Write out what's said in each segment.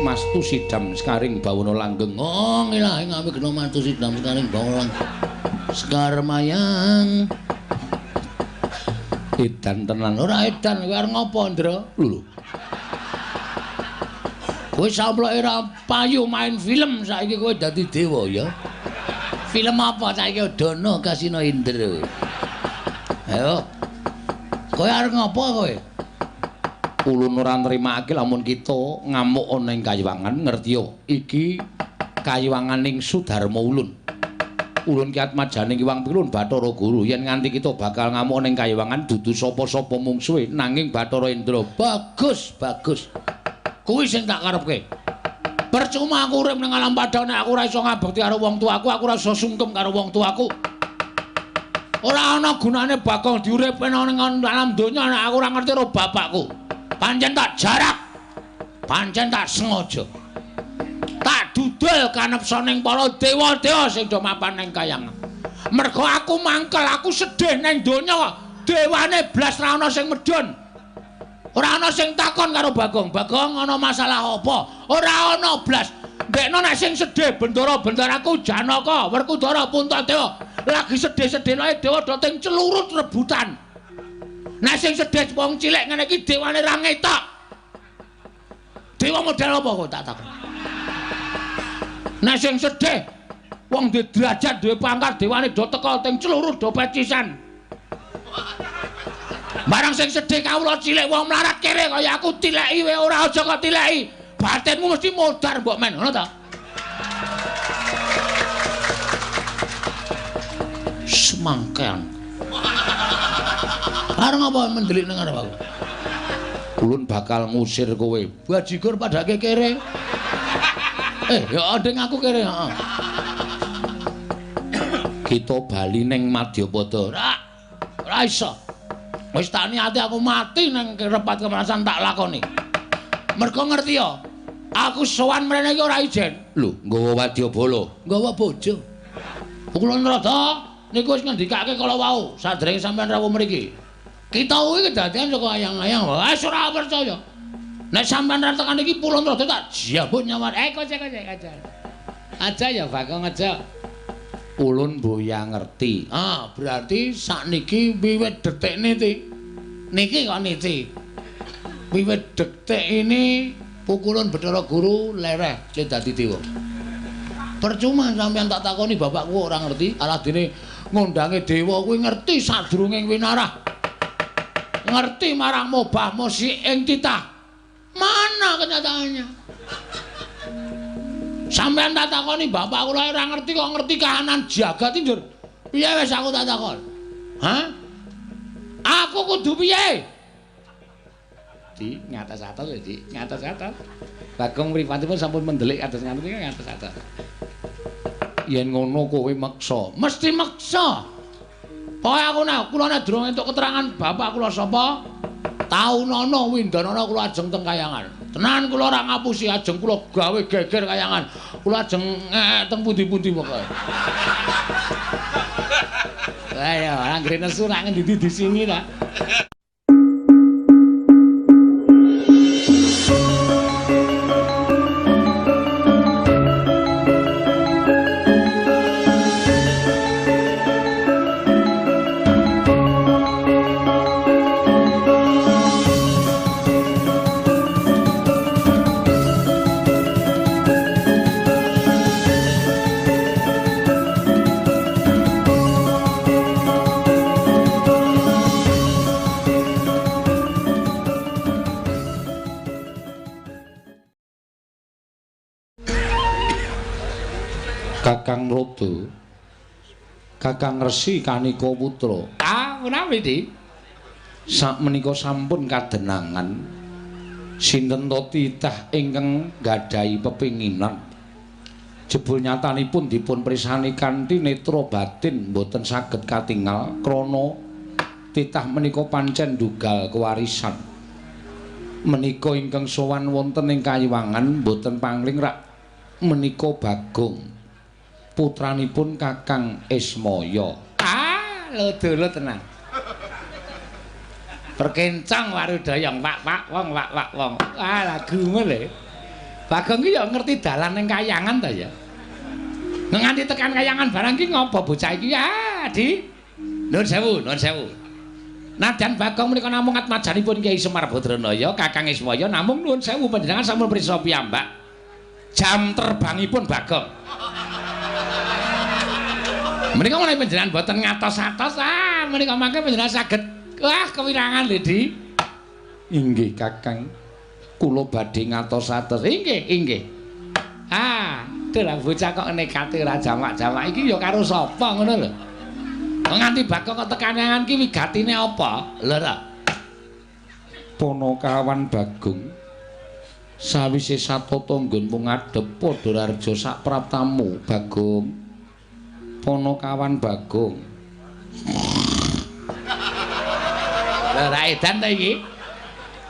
mastu sidam sekaring bawana langgeng. Oh, ngilah ing awigna mastu sidam sekaring bawana langgeng. Sekar mayang. Edan tenan. Ora edan, kowe arep ngopo, Ndra? Lho. Kowe samploke ora payu main film saiki kowe dadi dewa ya. Film apa saiki Dono Kasino Indra. Ayo. Kowe arep ngopo kowe? Ulun ora nrimake lamun kita ngamuk ana ing kayiwangan, ngerti yo. Iki kayiwanganing Sudarma ulun. Ulun ki atmajane Ki Wang Pilun Bathara Guru yen nganti kita bakal ngamuk ana ing kayiwangan dudu sapa-sapa mungsuhe nanging Bathara Indra. Bagus, bagus. Kuwi sing tak karepke. Percuma aku urip ning alam padha nek aku ora iso ngabekti karo wong tuaku, aku ora iso sungkem karo wong tuaku. Ora ana gunane Bagong diuripke ning alam donya nek aku ora ngerti karo bapakku. Pancen tak jarak. Pancen tak sengaja. Tak dudul kanepsaning para dewa-dewa sing do mapan ning kayangan. Mergo aku mangkel, aku sedih ning donya, dewane blas ra ana sing medhun. Ora ana sing takon karo Bagong. Bagong ana masalah apa? Ora ana blas. Ndekno nek sing sedih bendara-bendaraku Janaka, Werkudara, Puntadewa. Lagi sedih-sedih lae dewa do ting celurut rebutan. Nek sing sedih wong cilik ngene iki dewane ra ngetok. Dewa model apa kok tak takon. Nek sing sedih wong duwe derajat, duwe pangkat, dewane do teka ting celurut do pecisan. Barang sing sedih kawula cilik wong mlarat kere kaya aku tileki wae ora aja kok tileki. Batinmu mesti modar mbok men, ngono ta? Semangkean. Arep apa mendelik nang arep aku? Ulun bakal ngusir kowe. Bajigur padake kere. Ya nding aku kere, heeh. Kita bali ning Madyapada. Ora. Ora iso. Wis tak niati aku mati nang repat kemerasan tak lakoni. Mergo ngerti ya, aku sowan mrene iki ora ijen. Lho, nggawa wadyabala, nggawa bojo. Pukulun Rada niku wis ngendikake kala wau sadèrènge sampeyan rawuh mriki. Kita kuwi kedadian saka ayang-ayang. Wis ora percaya. Nek sampeyan ra tekan iki Pulun Rada tak jabut nyawa. Kocek aja. Aja ya Bagong aja. Ulun boya ngerti. Ah, berarti sakniki wiwit detik niki. Niki kok niki. Wiwit detik ini pukulun Bathara Guru lereh le dadi dewa. Percuma sampeyan tak takoni bapakku ora ngerti, aladene ngondange dewa kuwi ngerti sadurunge winarah. Ngerti marang mobah mosi ing titah. Mana kenyataannya? Sampeyan tak takoni bapak kula ora ngerti kok ngerti kahanan jagat iki, Njur. Piye wis aku tak takon? Hah? Aku kudu piye? Di ngatas-atas ya, Di, ngatas-atas. Bagong mripatipun sampun mendelik atas ngaten iki ngatas-atas. Yen ngono kowe meksa, mesti meksa. Pokoke aku nek kula nek durung entuk keterangan bapak kula sapa, taunana windanana kula ajeng teng kayangan. Tenan kula ora ngapusi, ajeng kula gawe geger kayangan. Kula ajeng teng pundi-pundi pokoke. Ayo, anggere nesu rak ngendi di sini ta. Kakang Rodo, Kakang Resi Kanika Putra. Ah, menawi, Dik? Sakmenika sampun kadenangan sinten to titah ingkang nggadahi pepinginan. Jebul nyatanipun dipun pirsani kanthi netra batin mboten saged katingal krana titah menika pancen ndugal kewarisan. Menika ingkang sowan wonten ing kayiwangan mboten pangling rak menika Bagong, putranipun Kakang Ismaya. Ah, lho tenan. Perkencang warudayang wak wak wong wak wak wong. Ah, lagumu lho. Bagong ki ya ngerti dalan ning kayangan ta ya. Nganti tekan kayangan barang ki ngopo bocah iki ya, Di? Nuwun sewu, nuwun sewu. Nadyan Bagong menika namung atmajanipun Kyai Semar Badranaya, Kakang Iswaya namung nuwun sewu panjenengan sampun prisa piyambak. Jam terbangipun Bagong. Menika menawi panjenengan boten ngatos-atos, ah menika mangke panjenengan saged wah kewirangan lho, Di. Inggih, Kakang. Kula badhe ngatos-atos. Inggih, inggih. Ah, dalah bocah kok nekate ora jamak-jamak iki ya karo sapa ngono lho. Nganti Bagong kok tekan kayangan ki wigatine apa? Lho ta. Ponokawan Bagong sawise satata nggonmu ngadhep padha raja sak praptamu Bagong. Ponokawan Bagong. Lha ra edan ta iki?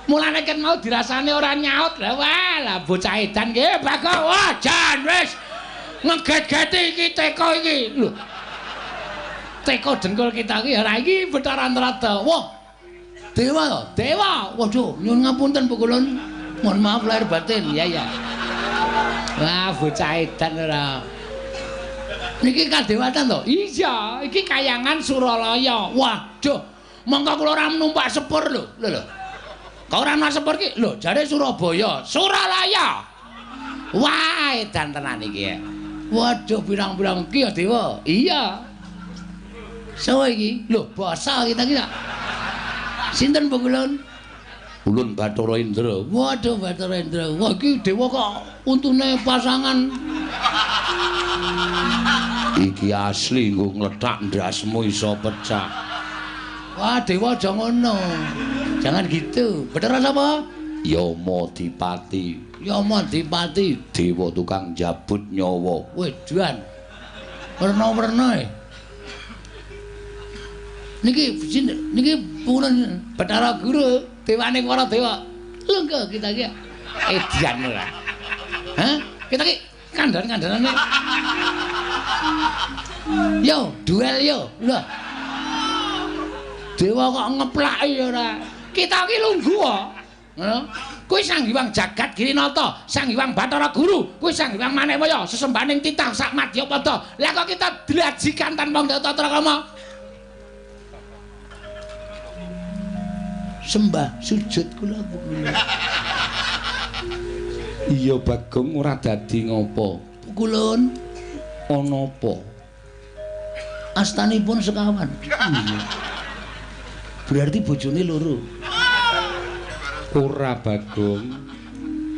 Mulane ken mau dirasane ora nyaut. Lah wah, lah bocah edan ki Bagong. Wah, jan wis ngeget-geti iki teko iki. Lho. Teko dengkul kita iki ora iki Bathara Narada. Wah. Dewa to? Dewa. Waduh, nyuwun ngapunten pukulun. Mohon maaf lahir batin. Ya ya. Wah, bocah edan ora. Niki kadewatan to? Iya, iki kayangan Suralaya. Waduh, mongko kula ora numpak sepur lho. Lho lho. Kok ora numpak sepur ki? Lho, jare Surabaya, Suralaya. Wah, edan tenan iki. Waduh, pirang-pirang iki ya dewa. Iya. Sawa iki? Lho, basa kita iki. Sinten pukulun? Ulun Bathara Indra. Waduh, Bathara Indra. Wah, iki dewa kok untune pasangan. Iki asli nggo nglethak ndasmu iso pecah. Wah, dewa aja ngono. Jangan gitu. Bathara sapa? Yama Dipati. Yama Dipati, dewa tukang jabut nyawa. Wedan. Werna-werna e. Niki niki purun Bathara Guru, dewane para dewa. Lho kita iki edian ora. Hah? Kita iki kandhan-kandhanane. Yo, duel yo. Lho. Dewa kok ngeplaki ora. Kita iki lungguh kok. Ngono. Kuwi Sang Hyang Jagat Girinata, Sang Hyang Bathara Guru, kuwi Sang Hyang Manemaya, sesembahaning titah sak madyapada. Lah kok kita dlajikan tanpa tata krama? Sembah sujud kula pukulun. Iya Bagong ora dadi ngopo. Pukulun ana apa? Astanipun sekawan. Iya. Berarti bojone loro. Ora Bagong.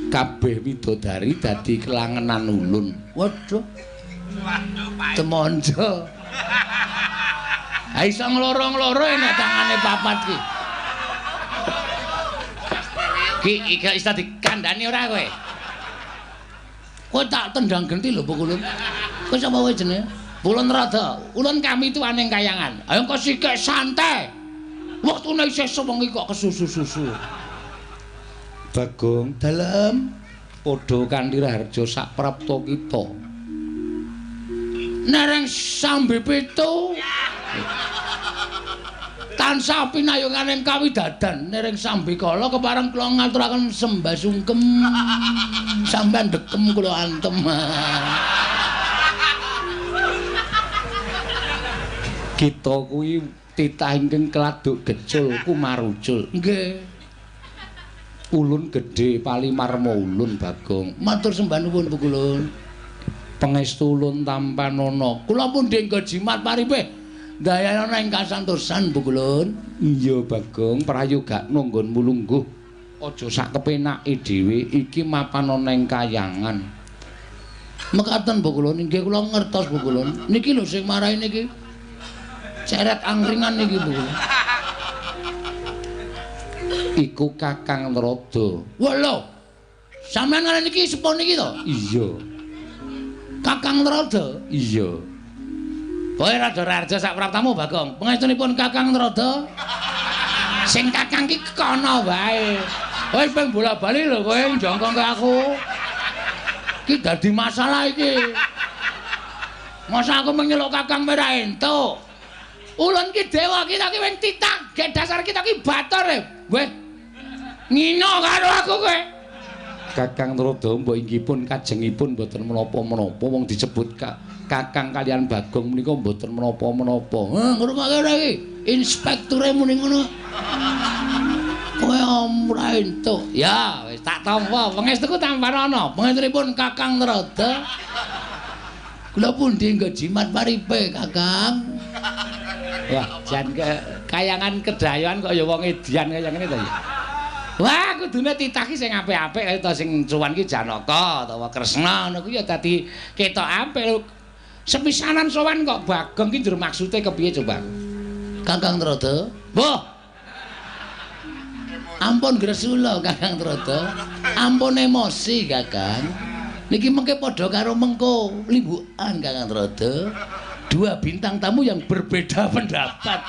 Kabeh widodari dadi kelangenan ulun. Waduh. Temonjo. Ha iso ngloro-ngloro nek tangane papat ki. Ki iki iso dikandhani ora kowe? Kowe tak tendang genti lho pukulun. Kowe sapa kowe jenenge? Pulun Rada. Ulun kami tuaning kayangan. Ayo kok sikek santai. Wektune isih sewengi kok kesusu-susu. Bagong dalem padha kanthi raharja sak prapta kita. Nereng sambe pitu. Tansah pinayunganing kawidadan nereng sambikala kepareng kula ngaturaken sembah sungkem sampean dekem kula antem. Kita kuwi titah ingkang keladuk gecul kumarucul. Nggih. Ulun gedhe palimarma ulun Bagong. Matur sembah nuwun pukulun. Pangestu ulun tampanana. Kula pun denggo jimat paripih. Dayana ing kasantosan pukulun. Iya Bagong, prayogakno nggonmu lungguh. Aja sak kepenake dhewe, iki mapan ana ing kayangan. Mekaten pukulun, inggih kula ngertos pukulun. Niki lho sing marai niki. Ceret angkringan niki pukulun. Iku Kakang Narada. Wah lho. Sampeyan ngene niki sepuh niki to? Iya. Kakang Narada? Iya. Kowe rada raja sak praptamu Bagong. Pangestunipun Kakang Narada. Sing kakang ki kono wae. Kowe ping bola-bali lho kowe njongkong ke aku. Ki dadi masalah iki. Masa aku menyeluk kakang ora entuk. Ulun ki dewa kita ki wing titah, gek dasar kita ki bator e. Weh. Ngino karo aku kowe. Kakang Narada mbok inggih pun kajengipun mboten menapa-menapa wong disebut Kakang kalian Bagong menika mboten menapa-menapa. Heh, ngrungokke ora iki? Inspekture muni ngono. Kowe ora entuk. Ya, wis tak tampa. Pangestuku tampanana. Pangestunipun Kakang Narada. Kula pundi nggo jimat paripe, Kakang? Wah, jan kayangan kedayoan kok ya wong edian kaya ngene to ya. Wah, kudune titah ki sing apik-apik kaya ta sing cuwan ki Janaka utawa Kresna ngono kuwi ya dadi ketok apik. Sepisanan sowan kok Bagong ki njur maksude kepiye coba? Kakang Narada. Mbah. Ampun gresula Kakang Narada. Ampun emosi, Kakang. Niki mengke padha karo mengko limbukan Kakang Narada. Dua bintang tamu yang berbeda pendapat.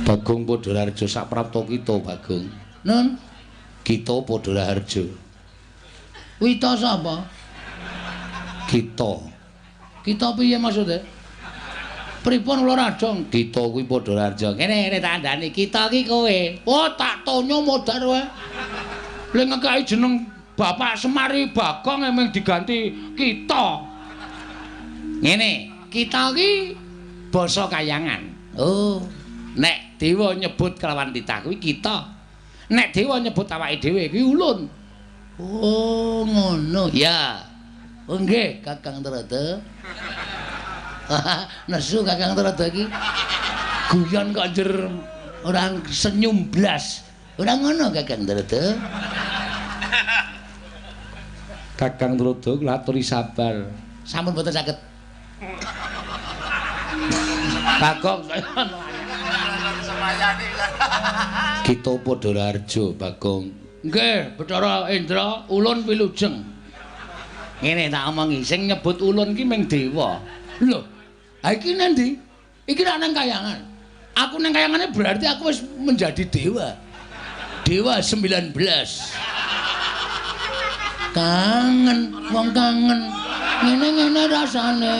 Bagong padha raharja saprapta kita, Bagong. Nun, kita padha raharja. Wita sapa? Kita. Kita piye maksude? Pripun kula rajong? Kita kuwi padha raharja. Ngene ngene tak kandhani, kita ki kowe. Oh, tak tonyo modar wae. Le ngekeki jeneng Bapak Semari Bagong emeng diganti kita. Ngene, kita ki basa kayangan. Oh, nek dewa nyebut kelawan titah kuwi kita. Nek dewa nyebut awake dhewe kuwi ulun. Oh, ngono. Ya. Oh nggih, Kakang Narada. Nesu Kakang Narada iki. Guyon kok njer ora senyum blas. Ora ngono Kakang Narada. Kakang Narada kula aturi sabar. Sampun boten saged. Bagong kita padha raharja, Bagong. Nggih, Bathara Indra, ulun wilujeng. Ngene tak omongi, sing nyebut ulun ki ming dewa. Lho, ha iki nang ndi? Iki rak nang kayangan. Aku nang kayangane berarti aku wis menjadi dewa. Dewa 19. Kangen, wong kangen. Ngene-ngene rasane.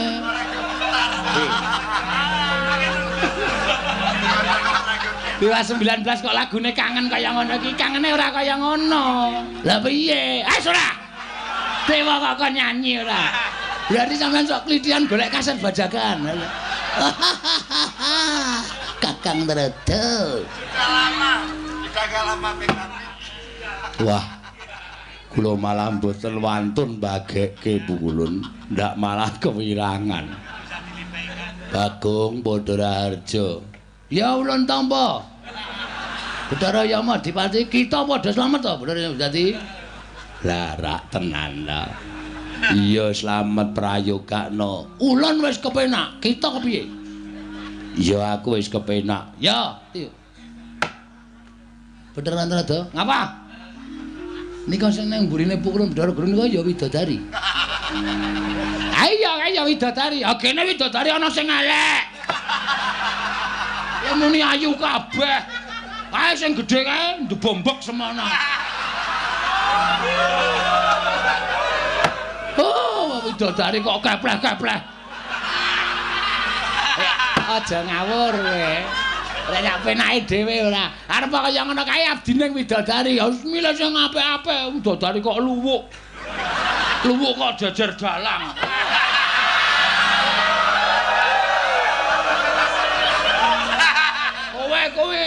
Dewa 19 kok lagune kangen kaya ngono iki, kangene ora kaya ngono. Lah piye? Ah ora. Dewa kok kon nyanyi ora. Berarti sampean sok klithian golek kaset bajakan. Kakang Narada. Sudah lama, sudah lama PKB. Wah. Kula malah mboten wantun bagekke Pukulun, ndak malah kewirangan. Bagong padha raharja. Ya ulun tampa. Bathara Yama Dipati kita padha slamet to, Bathara Yama dadi. Lah rak tenan ta. Iya slamet prayogakno. Ulun wis kepenak, kita kepiye? Ya aku wis kepenak. Ya, Bathara Narada, ngapa? Nika sing nang mburine Pukulun Bathara Guru nika ya widodari. Ayo, ayo widodari. Ha kene widodari ana sing elek. Ya muni ayu kabeh. Kae sing gedhe kae ndebombok semono. Oh, widodari kok kepleh-kepleh. Aja ngawur kowe. Ora sak penake dhewe ora. Arep kaya ngono kae abdine widodari. Ya wis milih sing apik-apik. Widodari kok luwuk. Luwuk kok jejer dalang. Kowe kowe.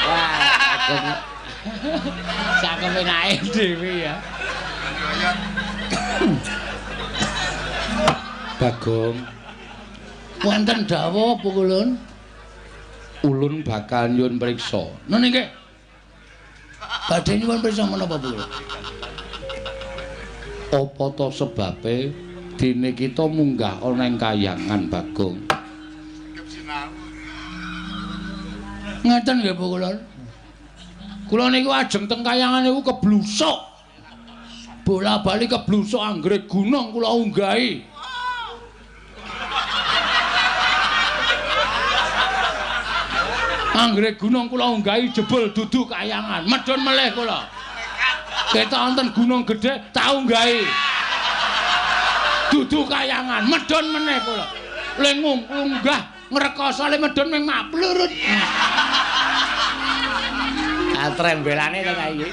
Wah, sak penake dhewe ya. Bagong. Wonten dawuh Pukulun? Ulun bakal nyuwun priksa. Nun nggih. Badhe nyuwun priksa menapa Pukulun? Apa ta sebabe dene kita munggah ana ing kayangan Bagong? Ngeten nggih Pukulun. Kula niku ajeng teng kayangan niku keblusuk. Bola-bali keblusuk anggere gunung kula unggahi. Anggere gunung kula unggahi jebul dudu kayangan, medhun melih kula. Ketok wonten gunung gedhe tak unggahi. Dudu kayangan, medhon meneh kula. Le ngunggah ngrekoso le medhon ming maplurut. Ah trembelane to ta iki.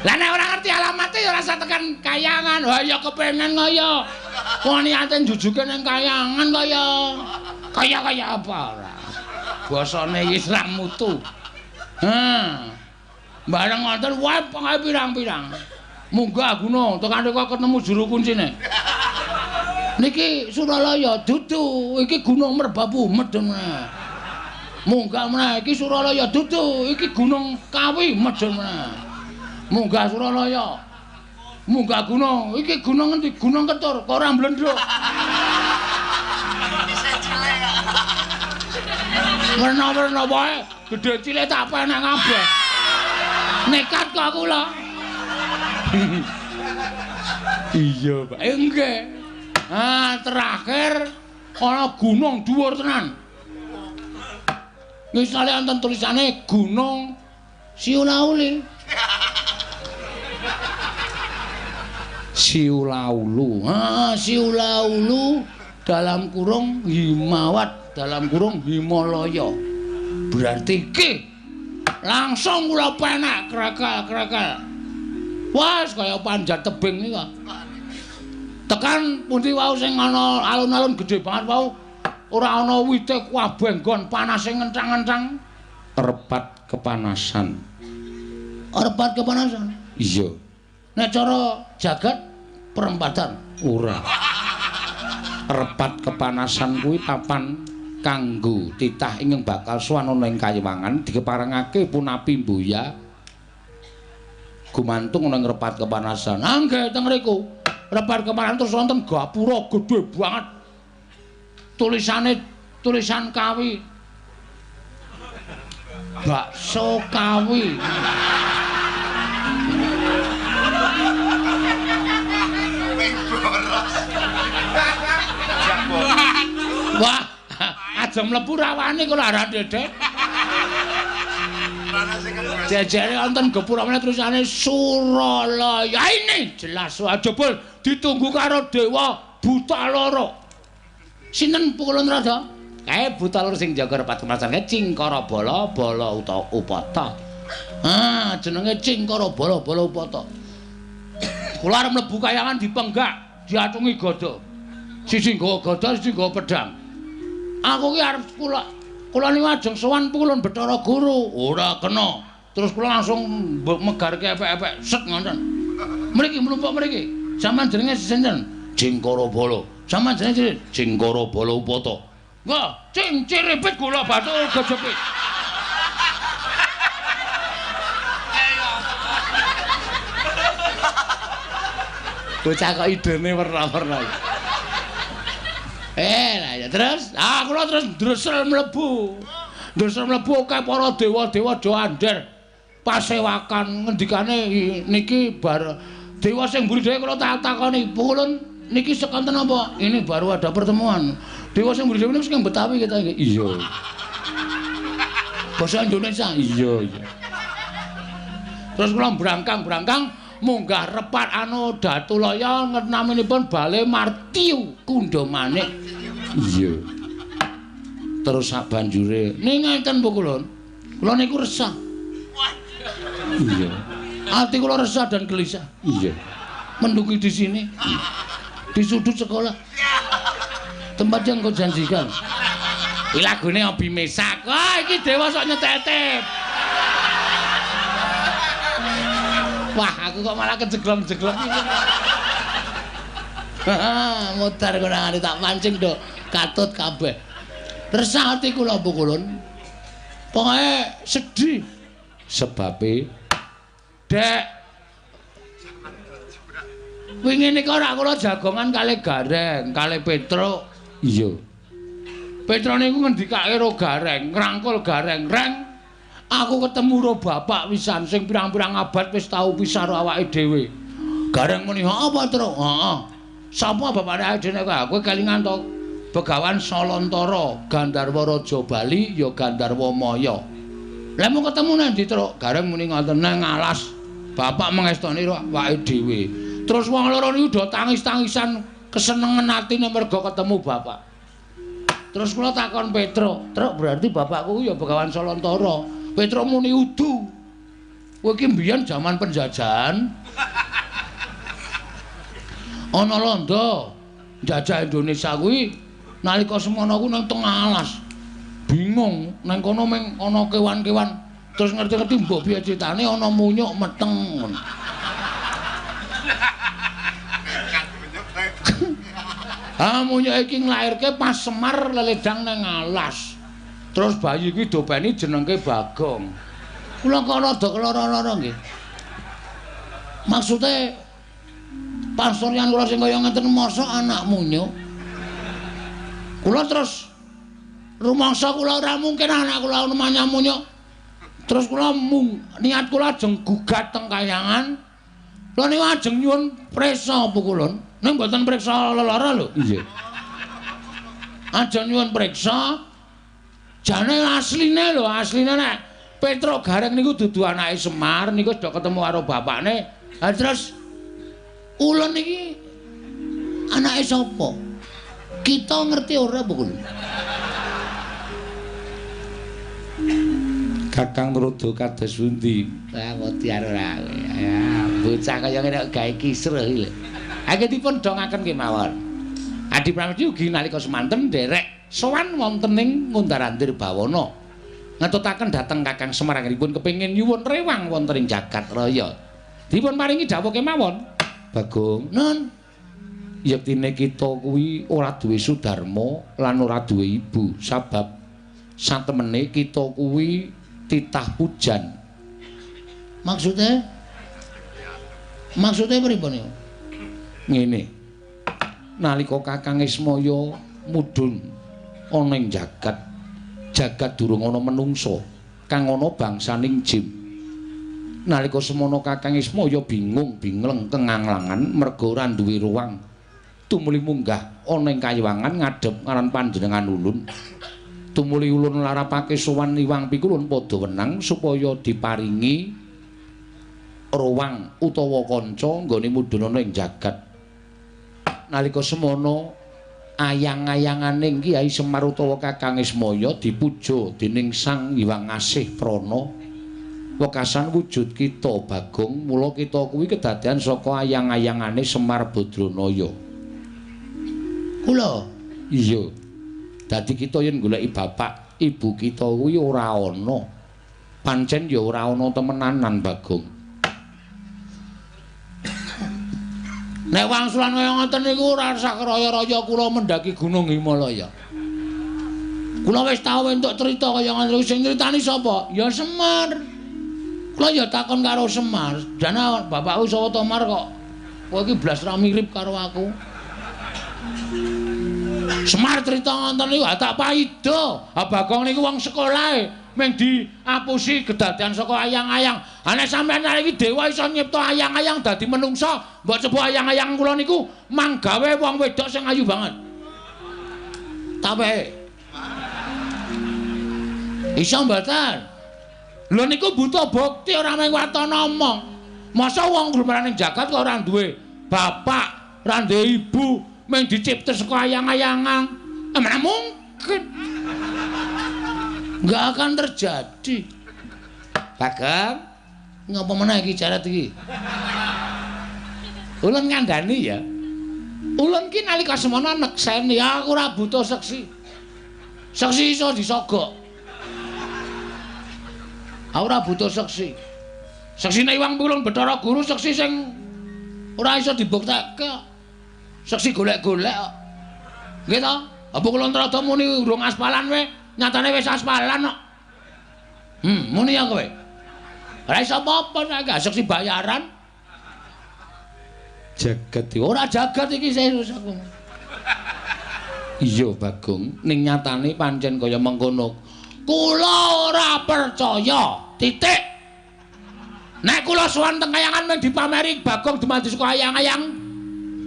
Lah nek ora ngerti alamate ya ora usah tekan kayangan. Wah ya kepengen kaya. Wong niate njujuke ning kayangan kaya. Kaya-kaya apa ora. Basane iki ora mutu. Ha. Bareng ngoten wae pokoke pirang-pirang. Munggah gunung tekan rika ketemu juru kuncine. Niki Suralaya dudu, iki Gunung Merbabu medhun meneh. Munggah meneh iki Suralaya dudu, iki Gunung Kawi medhun meneh. Munggah Suralaya. Munggah gunung, iki gunung endi? Gunung Ketur, kok ora mblendhuk. Werna-werna wae, gedhe cilik tak penek kabeh. Nekat kok kula. Iya, Pak. Nggih. Ah, terakhir ana gunung dhuwur tenan. Misale wonten tulisane Gunung Siulauli. Siulaulu. Ah, Siulaulu dalam kurung Himawat dalam kurung Himalaya. Berarti iki langsung kula penek krekel-krekel. Wah, kaya panjat tebing iki kok. Tekan pundi wau sing ana alun-alun gedhe banget wau ora ana wite kabeh nggon panase ngenthang-ngenthang. Repat kepanasan. Repat kepanasan? Iya. Nek cara jagat perempatan ora. Repat kepanasan kuwi papan kanggo titah ingkang bakal sowan ana ing kayiwangan dikeparengake punapi mbuya gumantung ana ing repat kepanasan. Ah nggih teng mriku. Repat kepanasan terus wonten gapura gedhe banget. Tulisane tulisan Kawi. Bakso Kawi. Wah, aja mlebu rawane kok ora dedek. Jejere wonten gapura meneh tulisane Suralaya. Ini jelas jebul ditunggu karo dewa buta loro. Sinten pukulun rada? Kae buta loro sing jaga repat kepanasan kae Cingkara Bala Bala utawa Upata. Ah, jenenge Cingkara Bala Bala Upata. Kula arep mlebu kayangan dipenggak, diatungi gada. Siji nggawa gada, siji nggawa pedhang. Aku ki arep kula niku ajeng sowan pukulun Bathara Guru. Ora kena. Terus kula langsung megarke epek-epek set ngoten. Mriki mlumpuk mriki. Sampeyan jenenge sinten? Cingkara Bala. Sampeyan jenenge sinten? Cingkara Bala Upata. Wah, cing ciripit gula batu gejepit. Bocah kok idene werna-werna. Lah ya terus, ah kula terus ndresel mlebu. Ndresel mlebu akeh para dewa-dewa do andher. Pasewakan ngendikane niki bar dewa sing mburi dhewe kula tak takoni, "Pukulun niki sekonten apa?" Ini baru ada pertemuan. Dewa sing mburi dhewe niku sing Betawi kita iki. Iya. Basa Indonesia. Iya, iya. Terus kula brangkang-brangkang munggah repat anu Datulaya naminipun Bale Martiu Kundha Manik. Iya. Terus sak banjure ning ngenten pukulun. Kula niku resah. Iya. Ati kula resah dan gelisah. Iya. Menduki di sini. Di sudut sekolah. Tempat yang kau janjikan. Iki lagune Obi Mesak. Wah, iki dewa sok nyetetep. Wah, aku kok malah kejeglong-jeglong iki. Mutar kurangane tak pancing do katut kabeh. Resah ati kula pukulun. Pokoke sedih. Sebabe Dek wingi nika ora kula jagongan kalih Gareng, kalih Petruk. Iya. Petruk niku ngendikake ro Gareng, ngrangkul Gareng, "Reng, aku ketemu ro bapak wisan sing pirang-pirang abad wis tau pisah ro awake dhewe." Gareng muni, "Apa, Truk?" "Heeh." "Sapa bapake awake dhewe nek kowe kelingan to Begawan Salantara, Gandharwa Raja Bali ya Gandharwa Maya." "Lah mau ketemu nang ndi, Truk?" Gareng muni ngoten, "Nang alas. Bapak mengestoni ro awake dhewe." Terus wong loro niku do tangis-tangisan Kesenengan atine mergo ketemu bapak. Terus kula takon Petruk, "Truk berarti bapakku ya Begawan Salantara." Petruk muni udu. Kowe iki mbiyen jaman penjajahan. Ana londo njajah Indonesia kuwi nalika semono kuwi nang tengah alas. Bingung, nang kono mung ana kewan-kewan. Terus ngerti-ngerti mbok piye critane ana munyuk meteng. Ah munyuk iki nglairke pas Semar leledang nang alas. Terus bayi kuwi dopeni jenengke Bagong. Kula kok rada keloro-loro nggih. Maksude pasuryan kula sing kaya ngeten mosok anak munyuk. Kula terus rumangsa kula ora mungkin anak kula namanya munyuk. Terus kula niat kula ajeng gugat teng kayangan. Kula niku ajeng nyuwun priksa pukulun. Ning mboten priksa lelara lho. Nggih. Ajeng nyuwun priksa. Jane asline lho, asline nek Petruk Gareng niku dudu anake Semar, niku wis do ketemu karo bapakne. Ha terus ulun iki anake sapa? Kita ngerti ora pukul? Kakang Nurodo kados pundi? Ah wedi ora. Ya, bocah kaya ngene kok gawe kisruh iki lho. Anggen dipun dongaken kemawon. Adi Pramesti ugi nalika semanten nderek sowan wonten ing Ngundar-andir Bawana. Ngetutaken dhateng Kakang Semar anggenipun kepengin nyuwun rewang wonten ing jagat raya. Dipun paringi dawuh kemawon. Bagong, nun yektine kita kuwi ora duwe sudarma lan ora duwe ibu, sabab satemene kita kuwi titah pujan. Maksude? Maksude pripun niku? Ngene. Nalika Kakang Ismaya mudhun ana ing jagat, jagat durung ana menungsa, kang ana bangsaning jim. Nalika semono Kakang Ismaya bingung bingleng kenganglangan merga ora duwe ruang. Tumuli munggah ana ing kayiwangan ngadhep ngaran panjenengan ulun. Tumuli ulun larapake sowan Iwang Pikulun padha wenang supaya diparingi ruang utawa kanca nggone mudhun ana ing jagat. Nalika semono ayang-ayangane Kyai Semar utawa Kakang Ismaya dipuja dening Sang Hyang Asih Prana. Wekasan wujud kita Bagong, mula kita kuwi kedadean saka ayang-ayangane Semar Badranaya. Kula? Iya. Dadi kita yen goleki bapak, ibu kita kuwi ora ana. Pancen ya ora ana temenanan Bagong. Nek wangsulan kaya ngoten niku ora usah raya-raya kula mendaki Gunung Himalaya. Kula wis tau entuk crita kaya ngoten niku, sing nyritani sapa? Ya Semar. Kula ya takon karo Semar, "Jane bapakku sapa to Mar kok kowe iki blas ra mirip karo aku?" Semar crita ngoten niku tak paida. Ha Bagong niku wong sekolahe mung diapusi kedadean saka ayang-ayang. Ha nek sampeyan iki dewa iso nyipta ayang-ayang dadi menungsa, mbok coba ayang-ayang kula niku manggawe wong wedok sing ayu banget. Tawehe. Iso mboten? Lho niku butuh bukti ora mung watana omong. Masa wong glumaran ning jagat kok ora duwe bapak, ora duwe ibu, mung dicipta saka ayang-ayangan. Mana mungkin. Enggak akan terjadi. Bagong, ngapa meneh iki jarat iki? Ulun ngandani ya. Ulun ki nalika semono nekseni aku ora butuh seksi. Seksi iso disogok. Aku ora butuh seksi. Seksine Iwang Pulung Bathara Guru seksi sing ora iso dibuktekke. Seksi golek-golek kok. Nggih to? Apa kula nrada muni urung aspalan we, nyatane wis aspalan kok. Muni ya kowe. Ora iso apa-apa nek gak seksi bayaran. Jagat ora jagat iki serius aku. Iya Bagong, ning nyatane pancen kaya mengkono. Kula ora percaya. Titik. Nek kula sowan teng kayangan men dipameri Bagong dumadi saka ayang-ayang,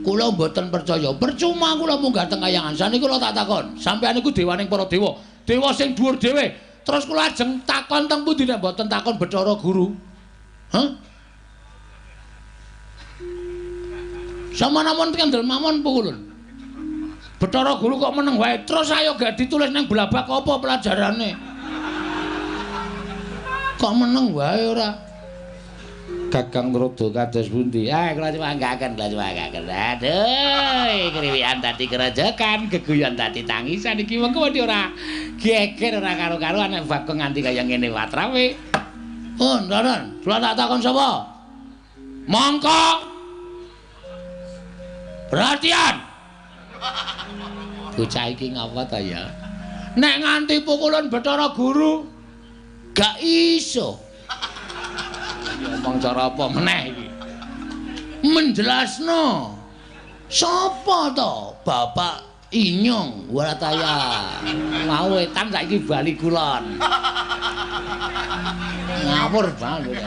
kula mboten percaya. Percuma kula munggah teng kayangan. Saniki kula tak takon, sampeyan niku dewaning para dewa, dewa sing dhuwur dhewe. Terus kula ajeng takon teng pundi nek mboten takon Bathara Guru? Hah? Sama namon kendel mawon pukulun. Bathara Guru kok meneng wae. Terus ayo gak ditulis nang blabak apa pelajarane? Kok meneng wae ora? Kakang Narada kados pundi? Ah, kula nyuwanggaken, kula nyuwanggaken. Aduh, kriwikan dadi kerojokan, geguyon dadi tangisan iki mengko wedi ora geger ora karo-karuan nek Bagong nganti kaya ngene watrawe. Oh, Ndaran, kula tak takon sapa? Mongko. Perhatian. Bocah iki ngapa ta ya? Nek nganti pukulan Bathara Guru gak iso. Ngomong cara apa meneh iki? Menjelasno. Sapa to Bapak Inyong Warataya? Mau wetan saiki bali kulon. Ngawur banget.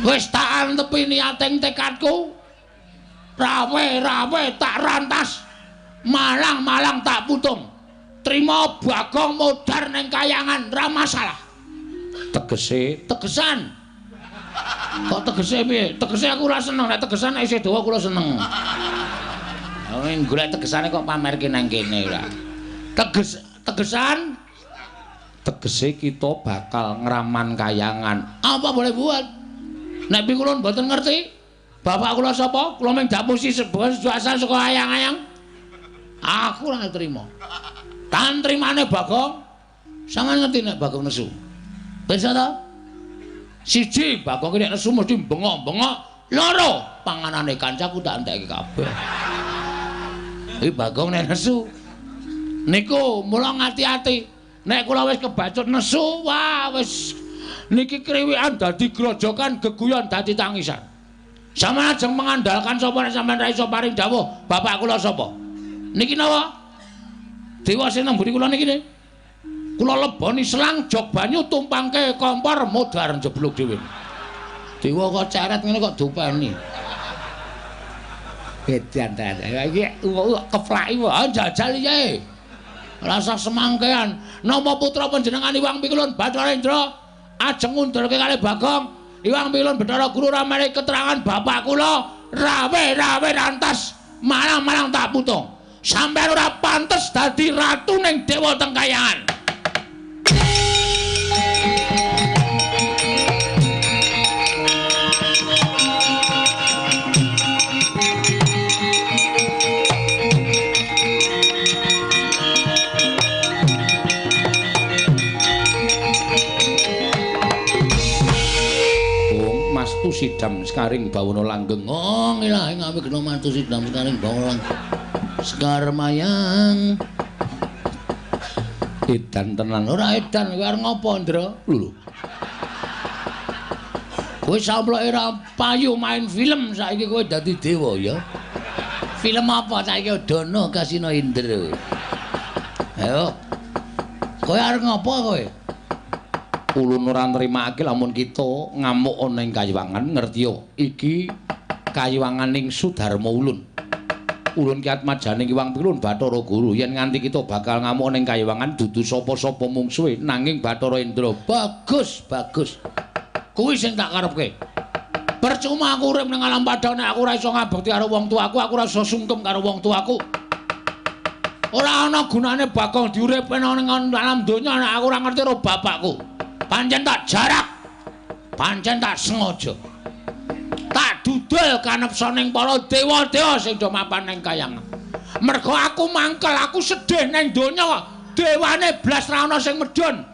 Wis tak antepi niating tekadku. Rawe-rawe tak rantas. Malang-malang tak putung. Trima Bagong modar ning kayangan ra masalah. Tegese, tegesan. Kok tegese piye? Tegese aku ora seneng, nek tegesan nek isih dawa kula seneng. Wong golek tegesane kok pamerke nang kene ora. Teges, tegesan tegese kita bakal ngraman kayangan. Apa boleh buat? Nek kula mboten ngerti, bapak kula sapa? Kula mung dapusi sebuah asal saka ayang-ayang. Aku ora trima. Tan trimane Bagong. Sampeyan ngerti nek Bagong nesu. Pirsa ta? Siji, Bagong ki nek nesu mesti bengok-bengok. Loro, panganane kancaku tak entekke kabeh. Iki Bagong nek nesu. Niku mula ngati-ati. Nek kula wis kebacut nesu, wah wis niki kriwikan dadi grojokan, geguyon dadi tangisan. Sampeyan ajeng mengandalkan sapa nek sampeyan ra iso paring dawuh, bapak kula sapa? Niki napa? Dewa sing nang mburi kula niki ne. Kula leboni selang jog banyu tumpangke kompor modar njeblug dhewe. Dewa kok ceret ngene kok dopeni. Edan ta. Iki keplaki wae jajal piye. Rasa semangkean. Napa putra panjenengan Iwang Pikulun Bathara Indra ajeng ngundurke kalih Bagong. Iwang Pikulun Bathara Guru ora menehi keterangan bapak kula rawe-rawe rantas malang-malang tak putung. Sampeyan ora pantes dadi ratu ning dewa teng kayangan. Sidam sekaring bawana langgeng. Oh, ngilahi ngawe gena mantu sidam sekaring bawana langgeng. Sekar mayang. Edan tenan. Ora edan kowe arep ngopo, Ndra? Lho. Kowe samploke ora payu main film saiki kowe dadi dewa ya. Film apa saiki Dono Kasino Indra. Ayo. Kowe arep ngopo kowe? Ulun ora nrimake lamun kita ngamuk ana ing kayiwangan, ngertiya iki kayiwanganing Sudarma ulun. Ulun ki atmajaning Iwang Pilun Bathara Guru yen nganti kita bakal ngamuk ana ing kayiwangan dudu sapa-sapa mungsuhe nanging Bathara Indra. Bagus, bagus. Kuwi sing tak karepke. Percuma aku urip ning alam padha nek aku ora iso ngabekti karo wong tuaku, aku ora iso sungkem karo wong tuaku. Ora ana gunane Bagong diuripne ning alam donya nek aku ora ngerti karo bapakku. Pancen tak jarak, pancen tak sengaja, tak dudul kanepsaning para dewa-dewa sing do mapan ning kayangan. Mergo aku mangkel, aku sedih ning donya, dewane blas ra ana sing medhun.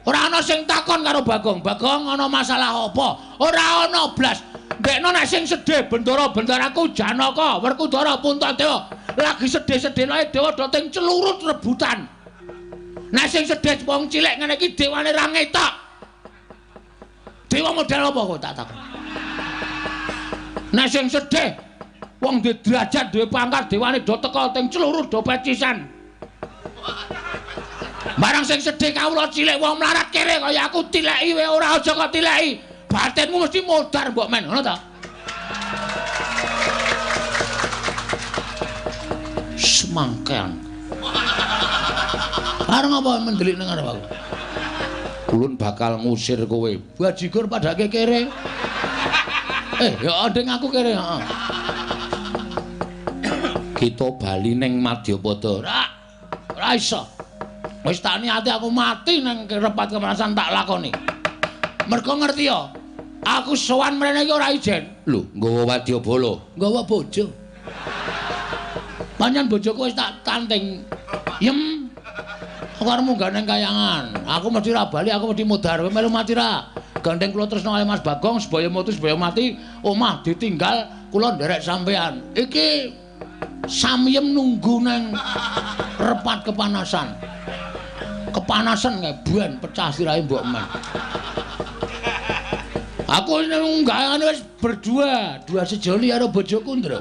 Ora ana sing takon karo Bagong. Bagong ana masalah apa? Ora ana blas. Ndekno nek sing sedih bendara-bendaraku Janaka, Werkudara, Puntadewa lagi sedih-sedih lae dewa do ting celurut rebutan. Nek sing sedih wong cilik ngene iki dewane ra ngetok. Dewa model apa kok tak takon. Nek sing sedih wong duwe derajat, duwe pangkat, dewane do teka teng celurut do pecisan. Barang sing sedih kawula cilik wong mlarat kere kaya aku tileki wae ora aja kok tileki. Batinmu mesti modar mbok men, ngono ta? Semangkean. Arep ngapa mendelik ning arep aku? Ulun bakal ngusir kowe. Bajigur padake kere. Ya nding aku kere, heeh. Kita bali ning Madyapada. Ora. Ora iso. Wis tak niati aku mati nang repat kepanasan tak lakoni. Mergo ngerti ya, aku sowan mrene iki ora ijen. Lho, nggawa wadyabala, nggawa bojo. Pancen bojoku wis tak tanting. Yem. Aku arep munggah nang kayangan. Aku mesti ra bali, aku mesti mudhar. Kowe melu mati ra? Gandeng kula tresna kali Mas Bagong, sebaya metu sebaya mati, omah ditinggal kula nderek sampean. Iki samyem nunggu nang repat kepanasan. Kepanasan kae ben pecah sirahe mbok men. Aku nang kayangan wis berdua, dua sejoli karo bojoku, Ndra.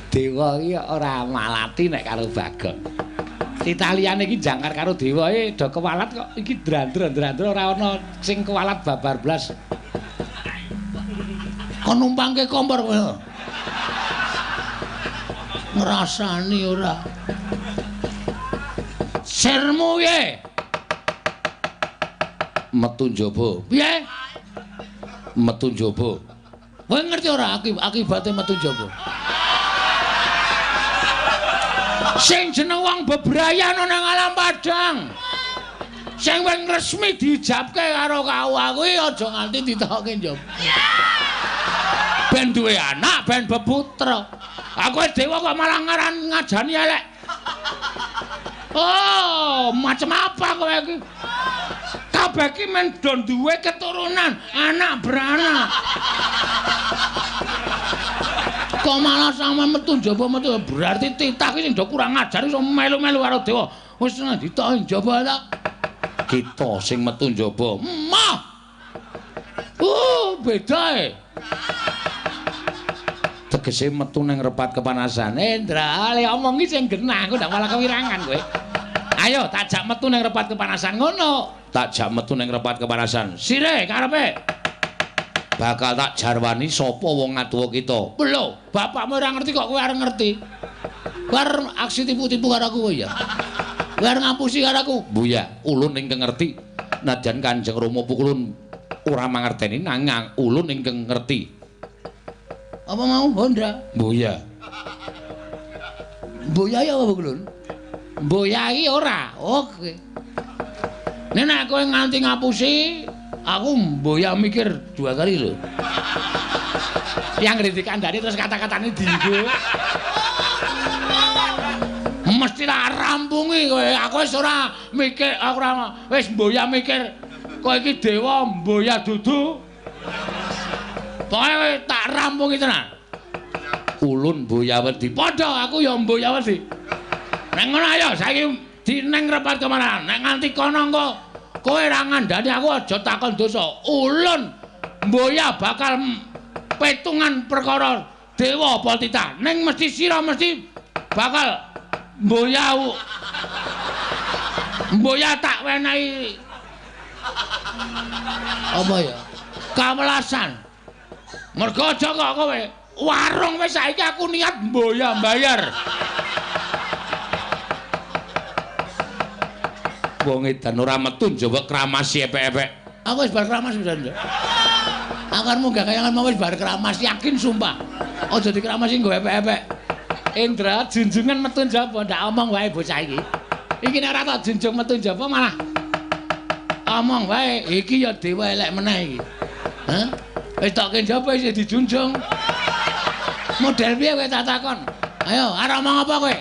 Dewa iki ora malati nek karo Bagong. Italiane iki jangkar karo dewa e do kewalat kok iki drandra-drandra ora ana sing kewalat babar blas. Kon numpangke kompor kowe. Ngrasani ora. Sirmu piye? Metu njaba. Piye? Metu njaba. Kowe ngerti ora akibate metu njaba? Sing jeneng wong bebrayan ana nang alam padang. Sing wis resmi diijabke karo KUA kuwi aja nganti ditokke njaba. Ben duwe anak, ben beputra. Aku dewa kok malah ngaran ngajani elek. Oh, macam apa kowe iki? Kabeh iki men do duwe keturunan, anak beranak. Kok malah sampean metu njaba metu berarti titah iki sing do kurang ajar iso melu-melu karo dewa. Wis ditoki njaba ta. Kita sing metu njaba. Mah. Beda e. Tegese metu nang repat kepanasan. Endra, le omong iki sing genah, aku ndak malah kewirangan kowe. Ayo tak jak metu nang repat kepanasan ngono. Tak jak metu nang repat kepanasan. Sire karepe. Bakal tak jarwani sapa wong ngatuwa kita. Lho, bapakmu ora ngerti kok kowe arep ngerti. Kowe arep aksi tipu-tipu karo aku kowe ya. Kowe arep ngapusi karo aku. Buya, ulun ingkang ngerti. Najan Kanjeng Rama pukulun ora mangerteni nanging ulun ingkang ngerti. Apa mau Honda? Buya. Buya ya apa Kulun? Buya iki ora. Oke. Nek nek kowe nganti ngapusi, aku mboya mikir dua kali lho. Yang dikandani terus kata-katane dienggo. Mesti tak rampungi kowe. Aku wis ora mikir, aku ora wis mboya mikir kowe iki dewa mboya dudu. Pokoke tak rampungi tenan. Ulun mboya wedi. Padha aku ya mboya wedi. Nek ngono ayo saiki dineng repat kemana. Nek nganti kono engko kowe ora ngandani aku aja takon dosa. Ulun mboya bakal petungan perkara dewa apa titah. Ning mesti sira mesti bakal mboya. Mboya tak wenehi apa ya? Kawelasan. Mergo aja kok kowe warung wis saiki aku niat mboya mbayar. Wong edan ora metu njaba kramasi epek-epek. Aku wis bar kramas pisan, Nduk. Aku arep munggah kayangan mau wis bar kramas, yakin sumpah. Aja dikramasi nggo epek-epek. Indra junjungan metu njaba ndak omong wae bocah iki. Iki nek ora tak junjung metu njaba malah omong wae. Iki ya dewa elek meneh iki. Hah? Wis tokke njaba isih dijunjung. Model piye kowe tak takon? Ayo, arep omong apa kowe?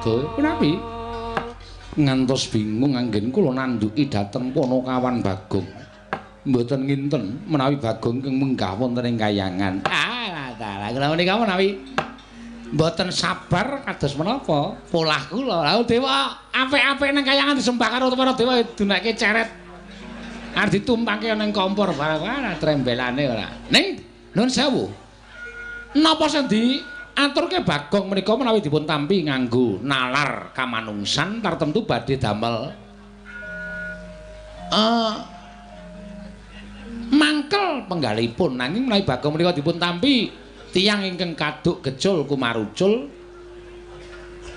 Narada. Punapi? Ngantos bingung anggen kula nandhuki dhateng Panakawan Bagong. Mboten nginten menawi Bagong ingkang munggah wonten ing kayangan. Ah, dalah kula menika menawi mboten sabar kados menapa polah kula. Lha dewa apik-apik nang kayangan disembah karo para dewa dunake ceret. Arep ditumpangke nang kompor barang ora trembelane ora. Ning nuwun sewu. Napa sing diaturke Bagong menika menawi dipun tampi nganggo nalar kamanungsan tartemtu badhe damel mangkel penggalipun, nanging menawi Bagong menika dipun tampi tiyang ingkang kaduk gejul kumarucul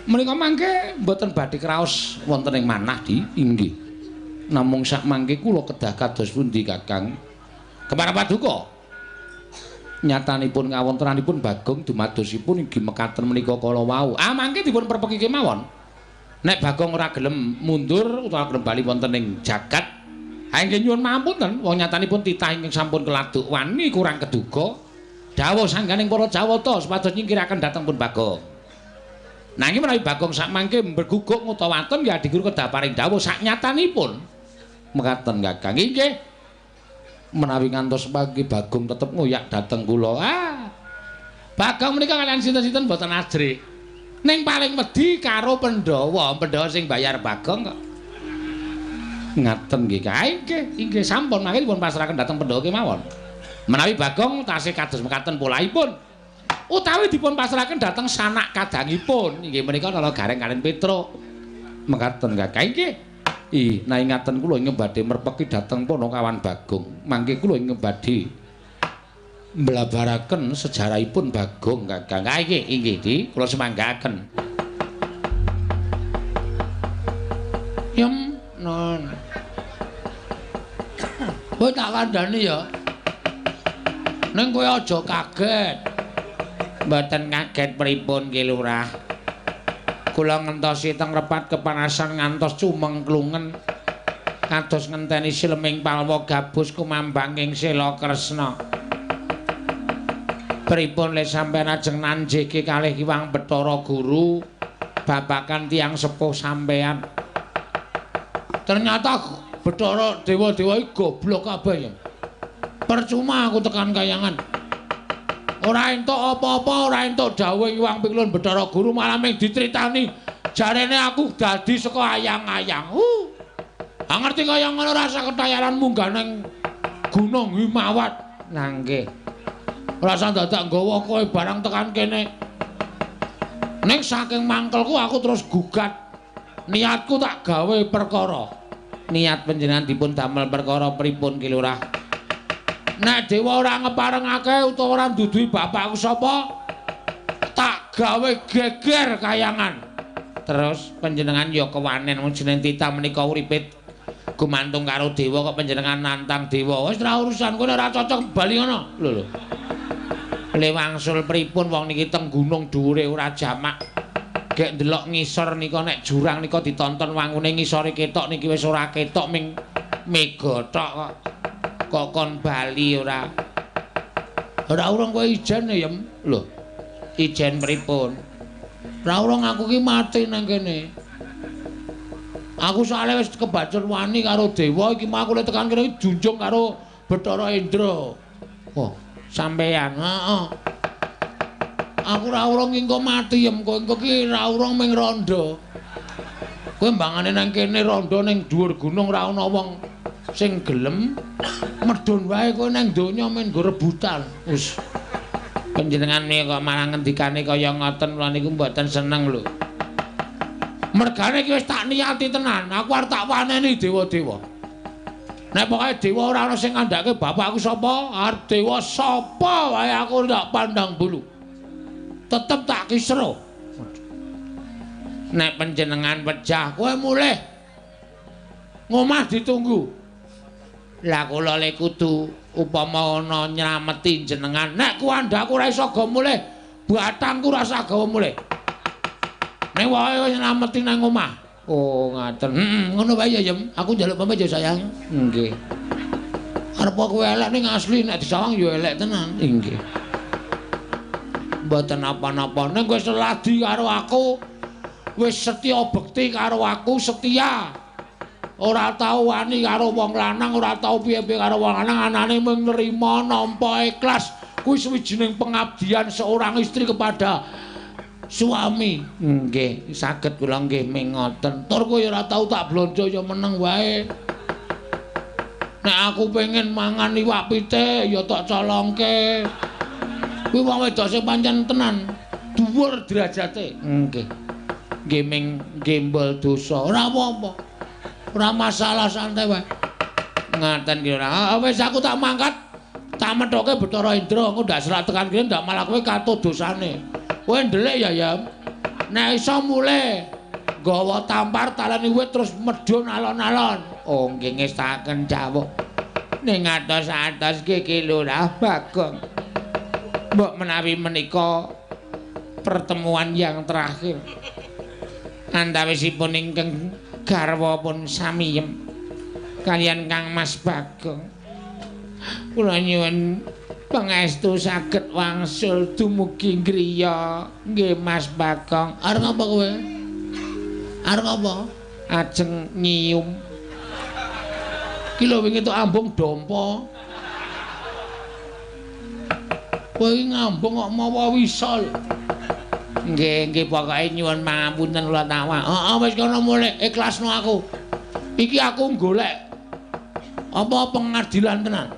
menika mangke mboten badhe kraos wonten ing manah di inggih. Namung sak mangke kula kedah kados pundi Kakang? Kemana paduka? Nyatanipun kawontenanipun Bagong dumadosipun inggih mekaten menika kala wau. Ah mangke dipun perpeki kemawon. Nek Bagong ora gelem mundur utawa gelem bali wonten ing jagat, ha inggih nyuwun pangapunten, wong nyatanipun titah ingkang sampun keladuk wani kurang keduga. Dawuh sangganing para Jawata supados nyingkiraken dhateng pun Bagong. Nanging menawi Bagong sak mangke mberguguk ngutawaten ya Adiguru kedah paring dawuh sak nyatanipun. Mekaten Kakang. Inggih. Menawi ngantos pagi Bagong tetep ngoyak dhateng kula. Ah. Bagong menika kalian sinten-sinten mboten ajrih. Ning paling wedi karo Pandhawa, Pandhawa sing bayar Bagong kok. Ngaten nggih. Inggih, inggih sampun mangke dipun pasrahaken dhateng Pandhawa kemawon. Menawi Bagong tasih kados mekaten polahipun utawi dipun pasrahaken dhateng sanak kadangipun inggih menika Nala Gareng kaliyan Petruk. Mekaten Kakang. Inggih. Ih, nah ingaten kula ingkang badhe merpeki dhateng Panakawan Bagong. Mangke kula ingkang badhe mblabaraken sejarahipun Bagong Kakang. Ha inggih, inggih di kula semanggaken. Yem non. Kowe tak kandhani ya. Ning kowe aja kaget. Mboten kaget pripun Ki Lurah? Kula ngentosi teng repat kepanasan ngantos cumengklungen. Kados ngenteni sileming palwa gabus kumambang ing Sela Kresna. Pripun le sampeyan ajeng nanjiki kalih Ki Bathara Guru babakan tiyang sepuh sampeyan? Ternyata Bathara dewa-dewa iki goblok kabeh ya. Percuma aku tekan kayangan. Ora entuk apa-apa, ora entuk dawuh Hyang Piklun Bathara Guru malah mung dicritani jarene aku dadi saka ayang-ayang. Ha ngerti kaya ngono rasa ketayaran munggah nang Gunung Himawat. Lah nggih. Rasa dadak nggawa kowe barang tekan kene. Ning saking mangkelku aku terus gugat. Niatku tak gawe perkara. Niat panjenengan dipun damel perkara pripun Ki Lurah? Nek dewa ora ngeparengake utawa ora nduduhi bapakku sapa, tak gawe geger kayangan. Terus panjenengan ya kewanen wong jeneng titah menika uripe gumantung karo dewa kok panjenengan nantang dewa. Wis ora urusan kowe ora cocok bali ngono. Lho lho. Le wangsul pripun wong niki teng gunung dhuwure ora jamak. Gek ndelok ngisor nika nek jurang nika ditonton wangune ngisore ketok niki wis ora ketok ming mega tok kok. Kok kon bali ora? Ora urung kowe ijen ya, Yem. Lho, ijen pripun? Ora urung aku ki mati nang kene. Aku soalnya wis kebacut wani karo dewa iki mau aku lek tekan kene junjung karo Bathara Indra. Oh, sampeyan. Heeh. Aku ora urung engko mati, Yem. Kowe engko ki ora urung ming rondo. Kowe mbangane nang kene rondo ning dhuwur gunung ora ana wong sing gelem medhun wae kowe nang donya men nggo rebutan. Wis panjenengan kok malah ngendikane kaya ngoten kula niku mboten seneng lho. Mergane iki wis tak niati tenan, aku arep tak waneni dewa-dewa. Nek pokoke dewa ora ana sing ngandhake bapakku sapa, arep dewa sapa wae aku ndak pandang bulu. Tetep tak kisro. Nek panjenengan pecah kowe mulih ngomah ditunggu. Lah kula le kudu upama ana nylameti jenengan. Nek kuandhaku ora iso go mulih, batangku ora usah gawa mulih. Nek wae wis nylameti nang omah. Oh, ngaten. Heeh, ngono wae ya, Yem. Aku njaluk pamit ya, sayang. Nggih. Arep kowe elek ning asli nek disawang ya elek tenan. Nggih. Mboten napa-napa. Ning kowe seladi karo aku. Wis setya bekti karo aku, setia. Ora tau wani karo wong lanang, ora tau piye-piye karo wong lanang, anane mung nrima nampa ikhlas. Kuwi suwijining pengabdian seorang istri kepada suami. Nggih, saged kula nggih ming ngoten. Tur kowe ora tau tak blonjo ya meneng wae. Nek aku pengen mangan iwak pitik ya tak colongke. Kuwi wong wedok sing pancen tenan dhuwur derajate. Nggih. Nggih ming gembol dosa. Ora apa-apa. Ora masalah, santai wae. Ngaten ki ora. Wis aku tak mangkat. Tak methoke Bathara Indra, engko ndak serak tekan kene ndak malah kowe katut dosane. Kowe ndelik ya, ya. Nek iso mulih nggawa tampar taleni wit terus medhun alon-alon. Oh nggih ngestaken jawuk. Ning atos-atos nggih Ki Lurah Bagong. Mbok menawi menika pertemuan yang terakhir. Antawisipun ingkang garwa pun samiyem kaliyan Kang Mas Bagong. Kula nyuwun pangestu saged wangsul dumugi griya nggih Mas Bagong. Arep ngapa kowe? Arep apa? Ajeng nyium. Ki lho wingi tok ambung dompa. Kowe iki ngambung kok mawa wisa lho. Nggih, nggih pokoke nyuwun pangapunten kula tawak. Heeh, wis kono mulih ikhlasno aku. Iki aku golek apa pengadilan tenan.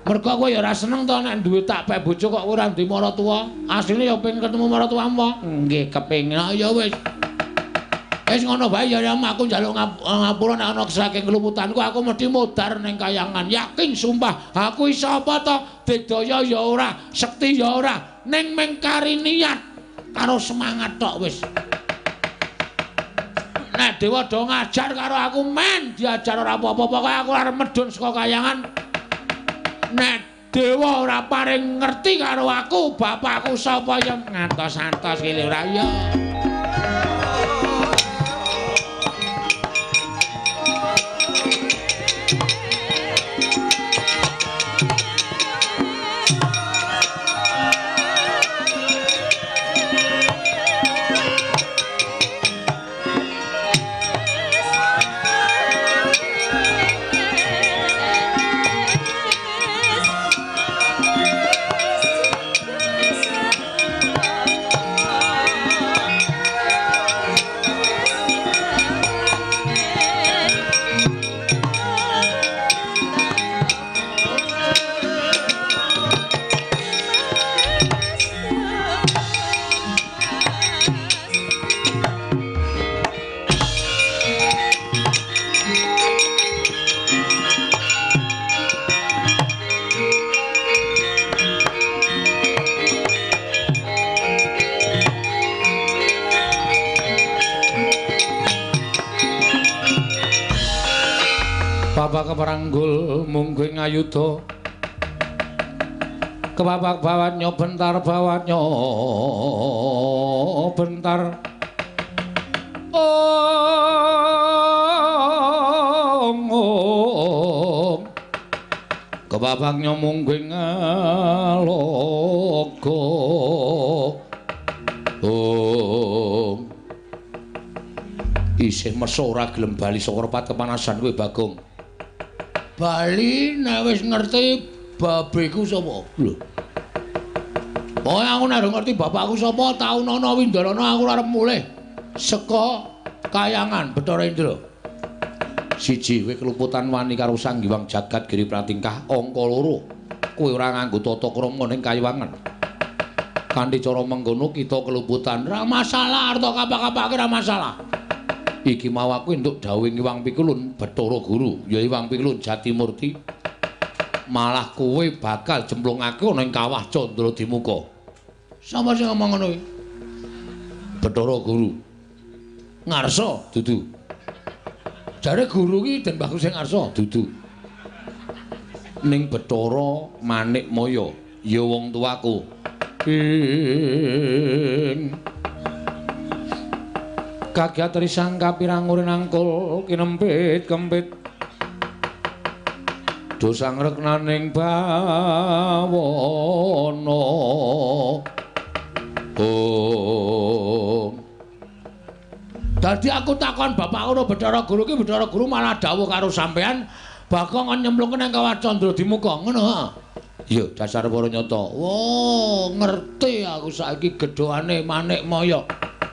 Mergo kowe ya ora seneng to nek duwe tak pek bojo kok ora duwe maratuwa. Asline ya pengen ketemu maratuwamu. Nggih, kepengin. Ya wis. Wis ngono bae ya aku njaluk ngapura nek ana saking keluputanku aku mesti modar ning kayangan. Yakin sumpah, aku iso apa to? Digdaya ya ora, sekti ya ora, ning mung kari niat karo semangat tok wis. Nek dewa do ngajar karo aku men diajar ora apa-apa, pokoke aku arep medhun saka kayangan. Nek dewa ora paring ngerti karo aku, bapakku sapa ya ngantos-antos ki lho ora ya. Bapak keperanggul mungguing ayuda kepapak bawatnya bentar bawatnya bentar om om kepapaknya mungguing aloga om isih meso ora gelem bali saka repat kepanasan kowe Bagong. Bali nek wis ngerti babeku sapa? Lho. Pokoke aku nek ngerti bapakku sapa, taunana windarana aku arep mulih saka kayangan Bathara Indra. Siji, kowe keluputan wani karo Sang Hyang Jagat Giri Pratingkah. Angka loro, kowe ora nganggo tata krama ning kayiwangan. Kanthi cara mengkono kita keluputan. Ora masalah, arta kapak-kapake ora masalah. Iki mau aku entuk dawuh Hyang Pikulun Bathara Guru, ya Hyang Pikulun Jatimurti. Malah kowe bakal jemplungake ana ing kawah Candra Dimuka. Sapa sing ngomong ngono kuwi? Bathara Guru. Ngarsa dudu. Jare guru ki Den Bagus sing ngarsa dudu. Ning Bathara Manikmaya ya wong tuaku. Ing kagiat risang kapirang nangkul kinempit kempit dosang reknaning bawana om. Dadi aku takon bapakku karo Bathara Guru ki, Bathara Guru malah dawuh karo sampean Bagong kon nyemplungke nang Kawah Candra Dimuka, ngono ha? Iya, dasar para nyata. Wah, ngerti aku saiki gedhoane Manikmaya.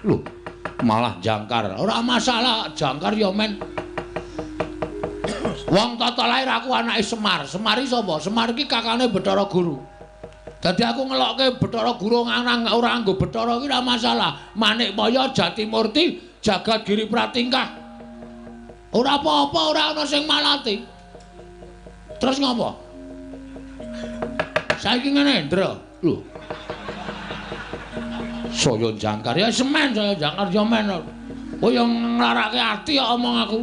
Lho, malah jangkar. Ora masalah, jangkar ya men. Wong tata lair aku anake Semar. Semar iki sapa? Semar iki kakane Bathara Guru. Dadi aku ngelokke Bathara Guru nang ora nganggo Bathara iki ora masalah. Manikmaya Jatimurti Jagat Giri Pratingkah. Ora apa-apa, ora ana sing malati. Terus ngopo? Saiki ngene, Ndra. Lho. Saya jangkar ya semen, saya jangkar ya men. Kowe yo nglarake ati kok omong aku.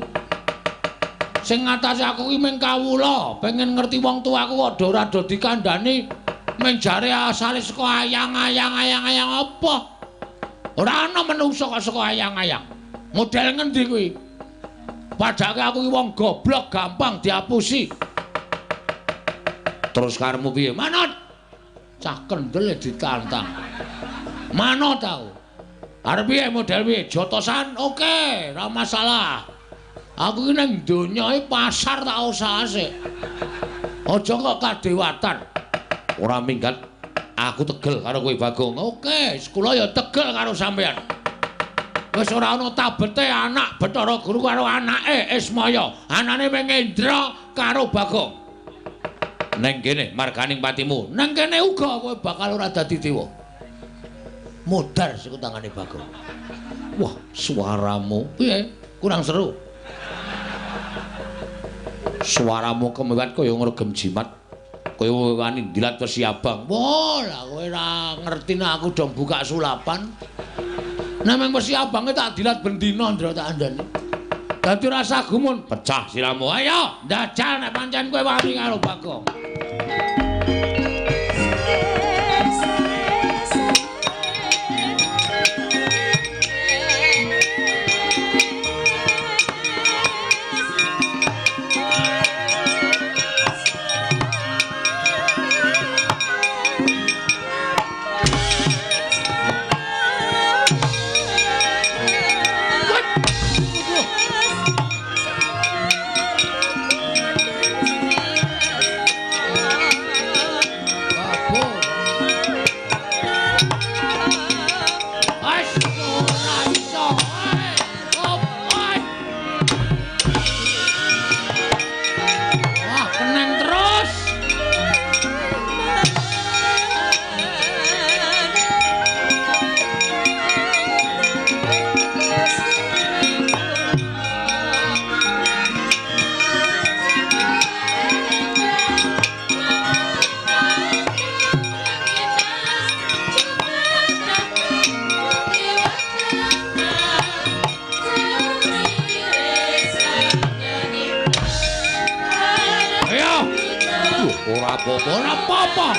Sing ngatasi aku ki mung kawula, pengen ngerti wong tuaku kok ora do dikandani mung jare asale saka ayang-ayang apa? Ora ana menungsa kok saka ayang-ayang. Model ngendi kuwi? Padake aku ki wong goblok gampang diapusi. Terus karepmu piye? Manut. Cah kendel ditantang. Manut aku. Arep piye model piye? Jotosan oke, ora masalah. Aku ki nang donya iki pasar tak usahase. Aja kok kadewatan. Ora minggat. Aku tegel karo kowe Bagong. Oke, kula ya tegel karo sampean. Wis ora ana tabete anak Bathara Guru karo anake Ismaya. Anane mung Indra karo Bagong. Neng kene marganing patimu. Neng kene uga kowe bakal ora dadi dewa. Modar siku tangane Bagong. Wah, suaramu piye? Kurang seru. Suaramu kemewat kaya ngregem jimat. Kaya wani ndilat wesi abang. Wah, lah kowe ora ngerti nek aku do buka sulapan. Nek mung wesi abange tak dilat ben dina Ndra tak andani. Dadi rasa gumun, pecah siramu. Ayo, ndajal nek pancen kowe wani karo Bagong. Ora apa-apa.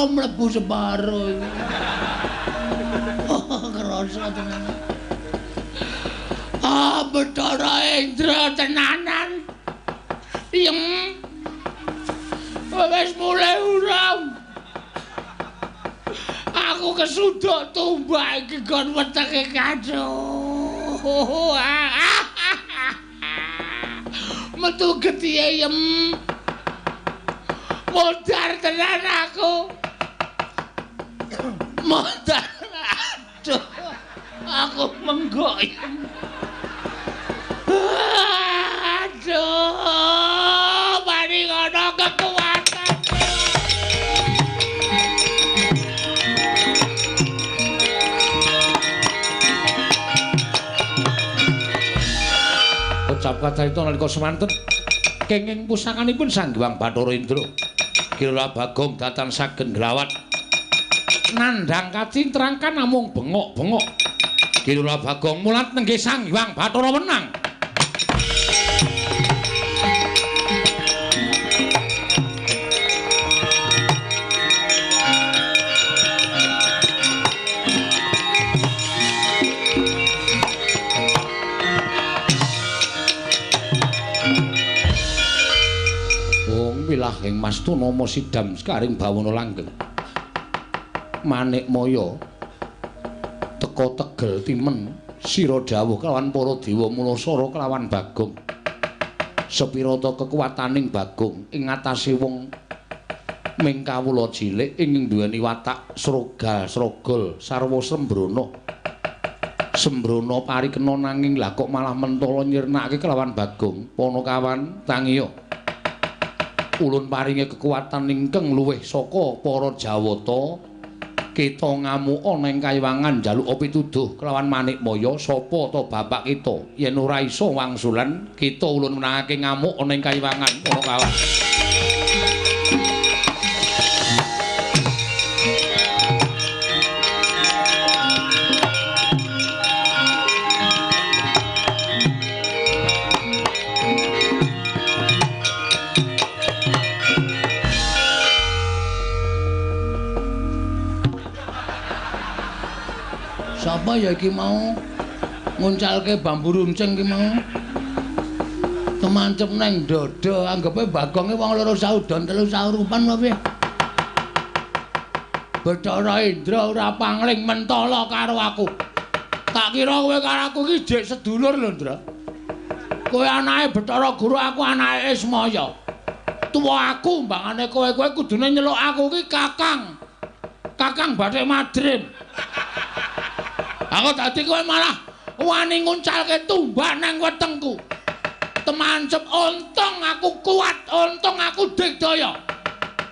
Mlebu separo iki. Oh, kerasa tenan. Ah, Bathara Indra tenanan. Yem. Wis mulai uram. Aku kesuduk tumbak iki gon wetenge kaco. Metu getihe yem. Modar tenan aku. Modar. Aduh. Aku menggok. Aduh, mari ngono kekuatan. Ucap kacarita nalika semanten kenging pusakanipun Sang Hyang Bathara Indra. Kirana Bagong datan sagen glawat nandhang kacintrang kan namung bengok-bengok. Kirana Bagong mulat nenggih Sang Hyang Bathara wenang. Wilahing Mastuna sidam sekaring bawana langgeng. Manik Maya teka tegel timen sira dawuh kelawan para dewa Mulasara kelawan Bagong. Sepirata kekuwataning Bagong ing ngatasé wong ming kawula cilik ing duweni watak srogal-srogol sarwa sembrana. Sembrana parikena nanging lah kok malah mentala nyirnake kelawan Bagong. Panakawan tangiya. Ulun paringi kekuatan ingkang luwih saka para Jawata. Kita ngamuk ana ing kayiwangan njaluk pituduh kelawan Manik Maya sapa ta bapak kita yen ora iso wangsulan kita ulun menangake ngamuk ana ing kayiwangan Panakawan. Sapa ya iki mau nguncalke bambu runcing iki mau? Kemancep nang dada, anggepe Bagonge wong loro saudon telu saurupan apa piye? Bathara Indra ora pangling mentala karo aku. Tak kira kowe karo aku iki jek sedulur lho, Ndra. Kowe anake Bathara Guru, aku anake Ismaya. Tuwa aku mbangane kowe, kowe kudune nyeluk aku iki Kakang. Kakang Bathik Madrim. Aku dadi kowe malah wani nguncalke tumbak nang wetengku. Temancep untung aku kuat, untung aku digdaya.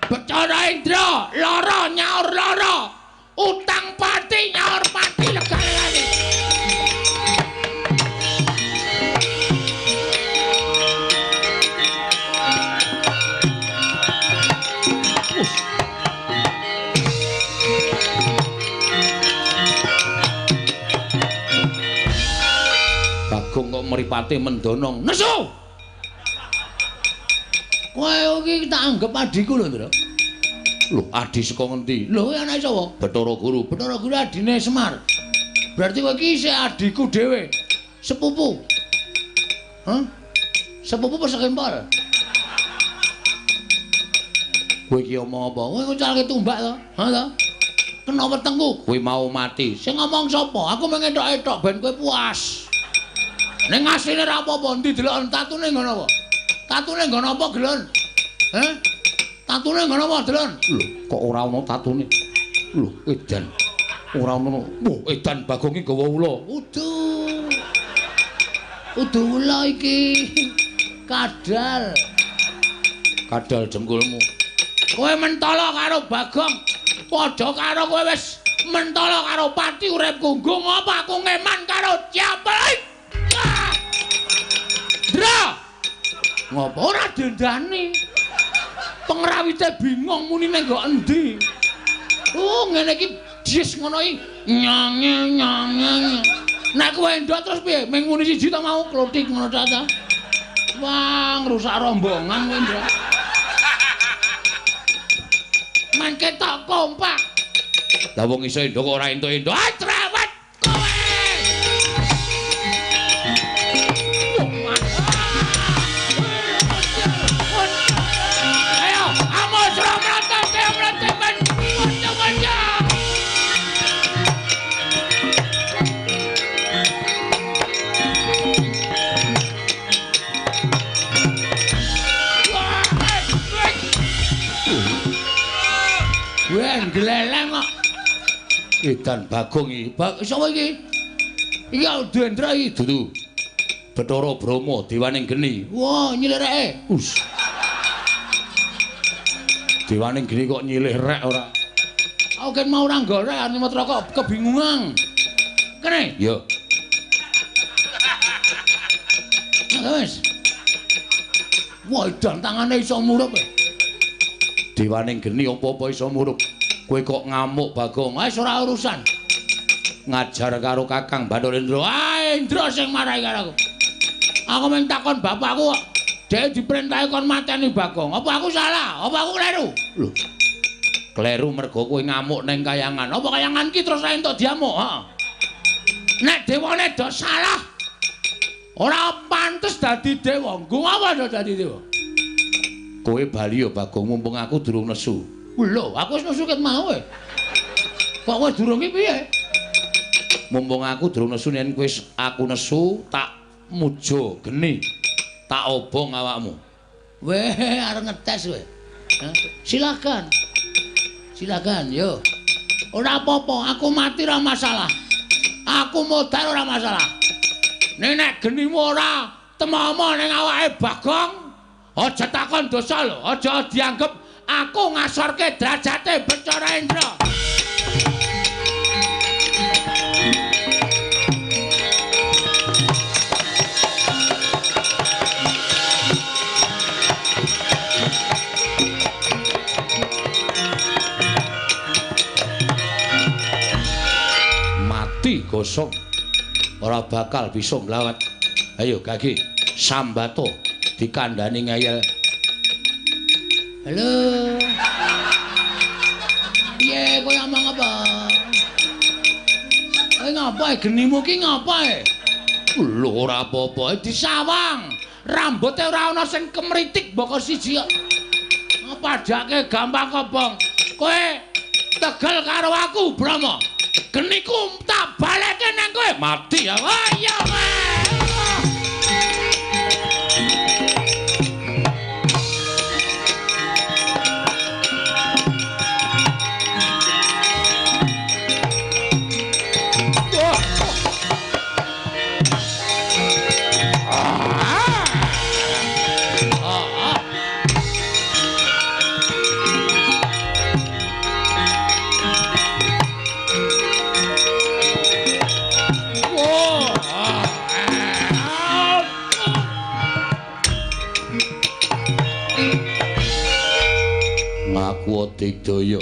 Bathara Indra lara nyaur lara, utang pati nyaur pati legane. Bagong kok mripate mendonong. Nesu. Kowe iki tak anggep adhiku lho, Ndra. Lho, adhi saka ngendi? Lho, kowe anake sapa? Bathara Guru. Bathara Guru adine Semar. Berarti kowe iki isih adhiku dhewe. Sepupu. Hah? Sepupu apa sekempol? Kowe iki omong apa? Kowe nguncalke tumbak to? Ha to? Kena wetengku, kowe mau mati. Sing ngomong sapa? Aku mung entok-entok ben kowe puas. Ning asline ra apa-apa, endi deloken tatune nggon apa? Tatune nggon apa, Gelon? Heh? Tatune nggon apa, Delon? Lho, kok ora ana tatune? Lho, edan. Ora ana. Wah, edan Bagong iki gawa ula. Udu. Udu ula iki. Kadal. Kadal jengkulmu. Kowe mentala karo Bagong. Padha karo kowe wis mentala karo pati uripku. Nggo ngapa aku ngeman karo Ciapel? Ndra. Ngopo ora dendani? Pengrawite bingung muni ning nggo endi. Oh, ngene iki jis ngono iki. Nyange nyange. Nek kowe endok terus piye? Ming muni siji ta mau klothik ngono ta ta. Wah, ngrusak rombongan kowe, Ndra. Mangke tok kompak. Lah wong iso endok kok ora entuk-entuk. Ah, trawet kowe. Ayo, amos romrata temrate ben. Waca-waca. Wah, gleleng kok. Edan Bagong iki. Sapa iki? Iki Dendra iki dudu. Bathara Brahma dewaning geni. Wah, nyilih reke. Us. Dewaning geni kok nyilih rek ora. Aku kan mau ora nggorek Arnimatra kok kebingungan. Kene? Ya. Nah, wis. Wah, edan tangane iso murup. Dewaning geni apa-apa iso murup. Kowe kok ngamuk Bagong. Wis ora urusan. Ngajar karo Kakang Bathara Indra. Ah, Indra sing marahi karo aku. Aku mung takon bapakku kok dhek diperintahi kon mateni Bagong. Apa aku salah? Apa aku kleru? Lho. Kleru mergo kowe ngamuk ning kayangan. Apa kayangan ki terus ra entuk diamuk? Heeh. Nek dewane do salah, ora pantes dadi dewa. Nggo apa do dadi dewa? Kowe bali ya Bagong, mumpung aku durung nesu. Lho, aku wis nesu ket mau e. Kok kowe durung ki piye? Mumpung aku durung nesu, yen kowe aku nesu tak mujo geni, tak obong awakmu. Weh, arep ngetes kowe. Silakan. Silakan, yo. Ora apa-apa, aku mati ora masalah. Aku modar ora masalah. Nek genimu ora temomo ning awake Bagong, aja takon dosa lho, aja dianggep aku ngasorke derajate Bathara Indra. Mati gosong, ora bakal bisa mlawat. Ayo gagi sambato dikandani ngeyel. Halo. Piye kowe omong apa? Kowe ngapa genimu ki ngapa e? Lho ora apa-apa, disawang. Rambuté ora ana sing kemritik mboko siji kok. Padake gampang kobong. Kowe tegel karo aku, Brahma. Geniku tak baleke nang kowe. Mati ya. Wah iya kowe. Ngaku digdaya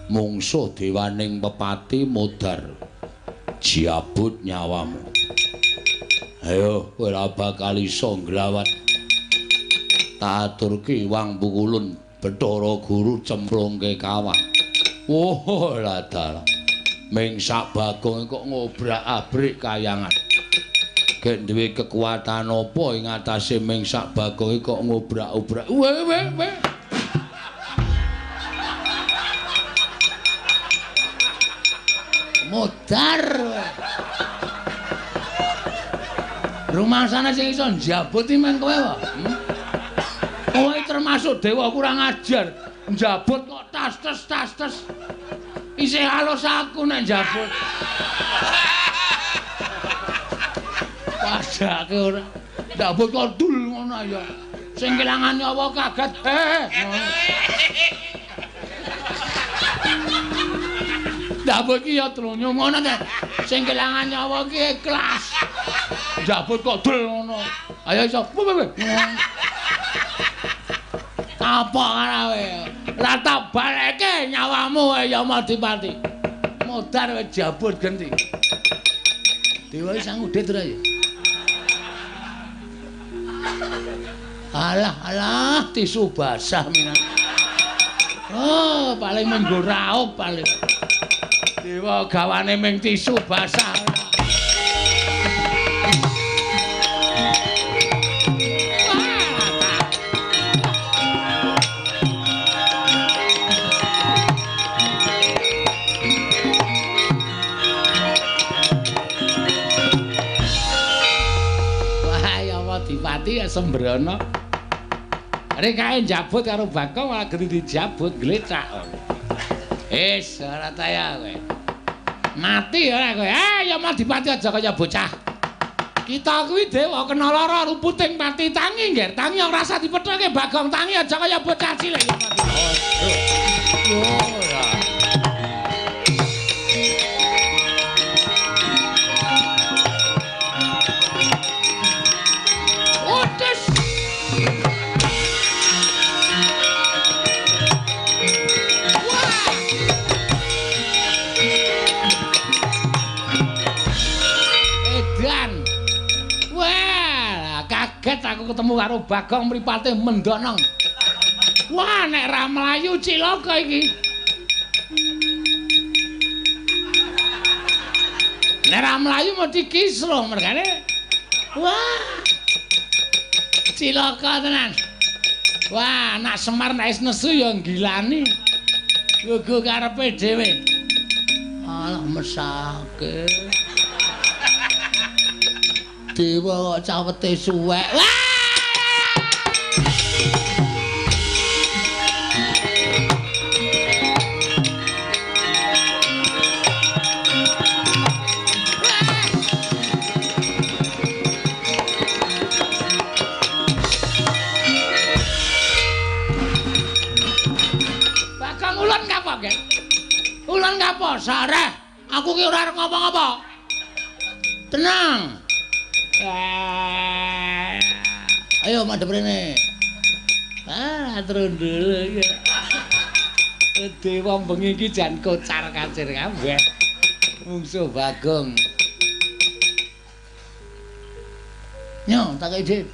mungsuh dewaning pepati modar jabut nyawamu. Ayo kowe ora bakal iso nglawat. Tak aturke wang pukulun Bathara Guru cemplungke kawah. Wah, lah dalah. Ming sak Bagong kok ngobrak-abrik kayangan. Gek duwe kekuatan apa ing atase ming sak Bagong kok ngobrak-obrak. Weh weh weh. Modar. Rumangsane sing iso njabut iki men kowe wae. Kowe termasuk dewa kurang ajar. Njabut kok tas-tes tas-tes. Isih halus aku nek njabut. Padake ora. Njabut kok dul ngono ya. Sing kelangan nyawa kaget. Njabut ki ya trunyo ngono ta. Sing kelangan nyawa ki ikhlas. Njabut kok dul ngono. Ayo iso. Apa karo kowe? Lah tak baleke nyawamu ya Madipati. Modar kowe jabut genti. Dewa sang udit ora ya? Alah alah tisu basah minan. Oh, paling menggo raup paling. Dewa gawane ming tisu basah. Wah, ya Madipati ya sembrono. Rek kae njabut karo Bagong malah genti dijabut glecak. Wis ora taya kowe. Mati ora kowe. Eh, ya Madipati aja kaya bocah. Kita kuwi dewa kena lara ruputing pati tangi ngger. Tangi ora usah dipethoke Bagong tangi aja kaya bocah cilik ya mati. Ora. Otes. Wah. Edan. Wah, kaget aku ketemu karo Bagong mripate mendonong. Wah, nek ra mlayu cilaka iki. Nek ra mlayu mesti kisruh mergane. Wah. Cilaka tenan. Wah, anak Semar nek wis nesu ya nggilani. Gugu karepe dhewe. Alah mesake. Dewa kok cawete suwek. Wah! Bagong ulun kapok, Gek? Ulun kapok, sareh. Aku ki ora arep ngomong apa. Tenang. Ayo madhep rene. Ah, trundul iki. Dewa bengi iki jan kocar-kacir kabeh. Mungsuh Bagong. Nyo, tak kei dhit.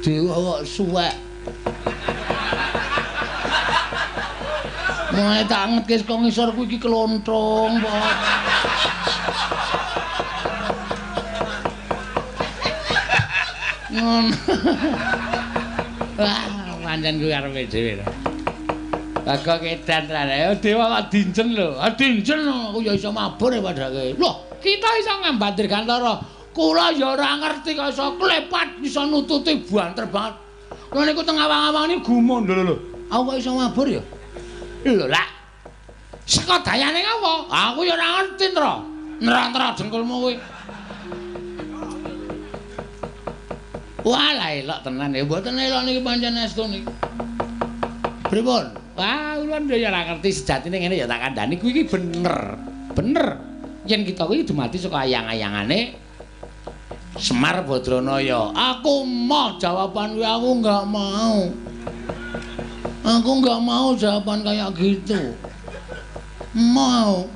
Dewa kok suwek. Mulai tak angetke saka ngisor kuwi iki klonthong, Pak. Ngono. Wah, pancen kuwi karepe dhewe to. Bagong edan tenan. Ayo dewa kok dinjen lho. Ah dinjen aku ya iso mabur padake. Loh, kita iso ngambat dirgantara. Kula ya ora ngerti kok iso klepat iso nututi banter banget. Kula niku teng awang-awang niku gumun lho lho. Aku kok iso mabur ya? Lho lah. Saka dayane ngapa? Aku ya ora ngerti, Ntra. Nra-ntra dengkulmu kuwi. Wah, lah elok tenan ya. Mboten elok niki pancen estu niki. Pripun? Wah, ulun ya ora ngerti sejatine ngene ya tak kandhani kuwi iki bener. Bener. Yen kita kuwi dumadi saka ayang-ayangane Semar Badranaya. Aku moh jawaban kuwi aku enggak mau. Aku enggak mau jawaban kayak gitu. Mau.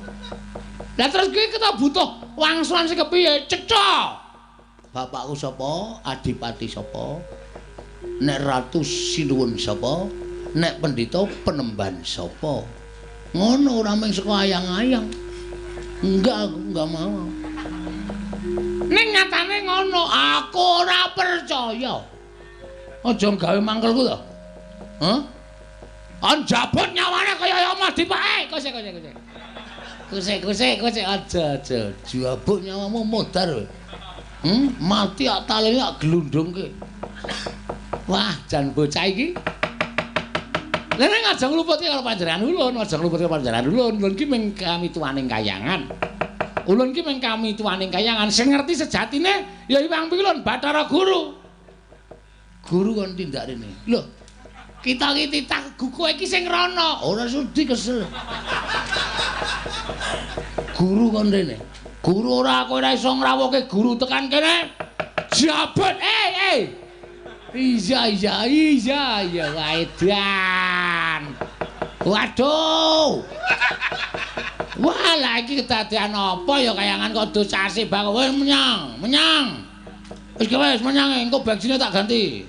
Lah terus kuwi kita butuh wangsulan sing kepiye? Cetha. Bapakku sapa? Adipati sapa? Nek ratu sinuwun sapa? Nek pendhita penemban sapa? Ngono ora mung saka ayang-ayang. Enggak, aku enggak mau. Ning nyatane ngono, aku ora percaya. Aja gawe mangkelku to. Hah? Anjabut nyawane kaya omah dipake. Kose kose kose. Kose kose kose aja aja. Jabut nyawamu modar. Mati ak talene ak glundungke. Wah, jan bocah iki. Lha nek aja ngluputke karo panjenengan ulun, aja ngluputke panjenengan ulun. Ulun ki mung kamituwaning kayangan. Ulun ki mung kamituwaning kayangan. Sing ngerti sejatine ya Hyang Pilun Bathara Guru. Guru kon tindak rene. Lho, kita ki titah kowe iki sing rono. Ora sudi kesel. Guru kon rene. Guru ora kowe ora iso ngrawuhke guru tekan kene. Jabut. Eh, eh. Iya iya iya iya edan. Waduh. Wah, lah iki kedadean apa ya kayangan kok dosase bang. Wis menyang, menyang. Wis wis menyang engko bensinnya tak ganti.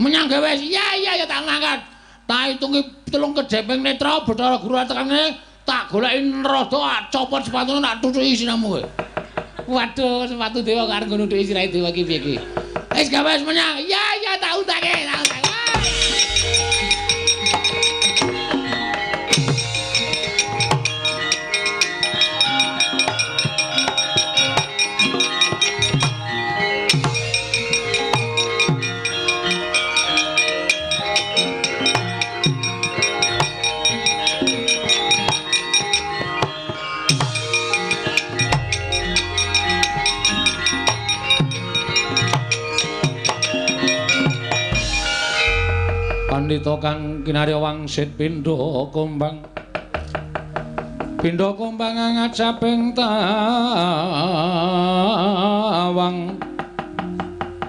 Menyang ge wis. Iya iya ya tak ngangkat. Tak hitungi telung kedheping netra Bathara Guru tekan kene. Tak goleki rada copot sepatune tak tutuki siramu kowe. Waduh, sepatu dewa kok arep nutuki sirahe dewa iki piye iki? Wis gawe wis menyang. Iya iya tak utake, tak utake. kita kang kinarya wangsit pindha kumbang. Pindha kumbang ngajaping tawang.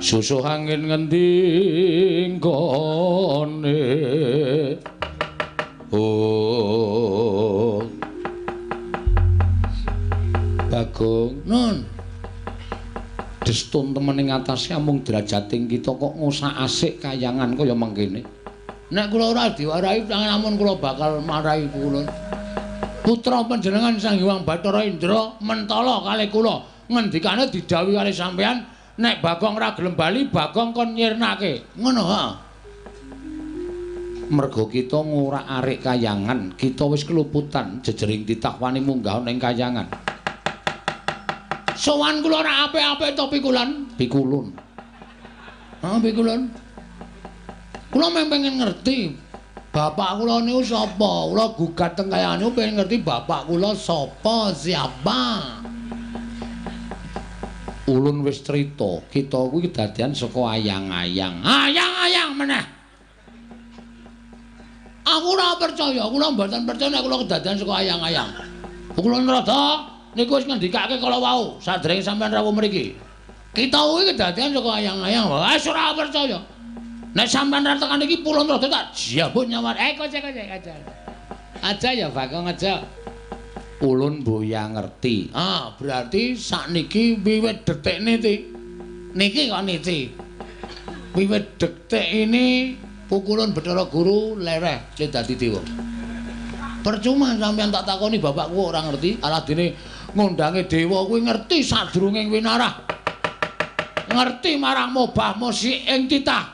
Susuh angin ngendi nggone. Oh. Bagong, Nun. Destun temen ing atase amung derajating kita kok ngosak-asik kayangan kaya mengkene. Nek kula ora diwarahi amun kula bakal marahi kula. Putra panjenengan Sang Hyang Bathara Indra mentala kalih kula. Ngendikane didhawuhi kalih sampeyan nek Bagong ora gelem bali Bagong kon nyirnake. Ngono ha. Merga kita ngorak-arik kayangan, kita wis keluputan jejering titah wani munggah ning kayangan. Sowan kula ora apik-apik to pikulan? Pikulun. Ha pikulun. Kula mung pengen ngerti bapak kula niku sapa? Kula gugat teng kayangan niku pengen ngerti bapak kula sapa, siapa. Ulun wis crita, kita kuwi kedadian saka ayang-ayang. Ayang-ayang meneh. Aku ora percaya, kula mboten percaya nek kula kedadian saka ayang-ayang. Kula rada niku wis ngendikake kala wau, sadèrènge sampeyan rawuh mriki. Kita kuwi kedadian saka ayang-ayang. Wis ora percaya. Nek sampeyan ra tekan iki pulon rada tak jabut nyawa. Kocek aja. Aja ya Bagong aja. Ulun boya ngerti. Ah, berarti sakniki wiwit detik niki. Niki kok niki. Wiwit detik ini pukulun Bathara Guru lereh le dadi dewa. Percuma sampeyan tak takoni bapakku ora ngerti, aladene ngondange dewa kuwi ngerti sadurunge winarah. Ngerti marang mobah musik ing titah.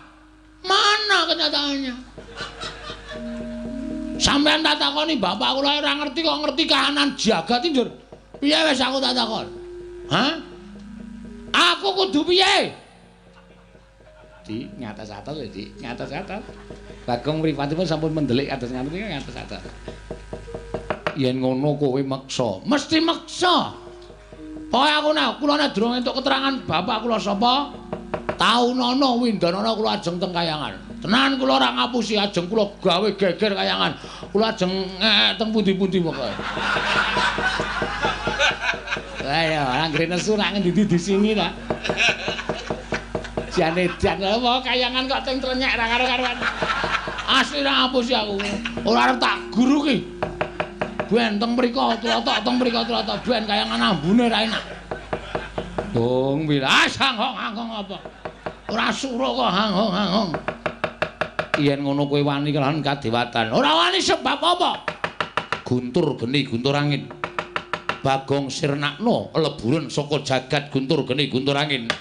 Mana kenyataannya? Sampeyan tak takoni bapak kula ora ngerti kok ngerti kahanan jagat njur. Piye wis aku tak takon? Hah? Aku kudu piye? Di ngatas-atas lho, Dik, ngatas-atas. Bagong mripatipun sampun mendelik atas ngaten iki ngatas-atas. Yen ngono kowe meksa, mesti meksa. Pokoke aku nek kula nek durung entuk keterangan bapak kula sapa, taunana windanana kula ajeng teng kayangan. Tenan kula ora ngapusi, ajeng kula gawe geger kayangan. Kula ajeng teng pundi-pundi pokoke. Lah ya, anggere nesu nak ngendi-endi disingi ta. Jane jan apa kayangan kok teng trenyek ra karo-karuan. Asli ra ngapusi aku. Ora arep tak guru ki. Ben teng mriko tlotok teng mriko tlotok ben kayangan ambune ra enak. Bung wilas hanghong-hanghong apa? Ora suro kok hanghong-hanghong. Yen ngono kowe wani kelawan kadewatan. Ora wani sebab apa? Guntur geni guntur angin. Bagong sirnakno leburen saka jagat guntur geni guntur angin.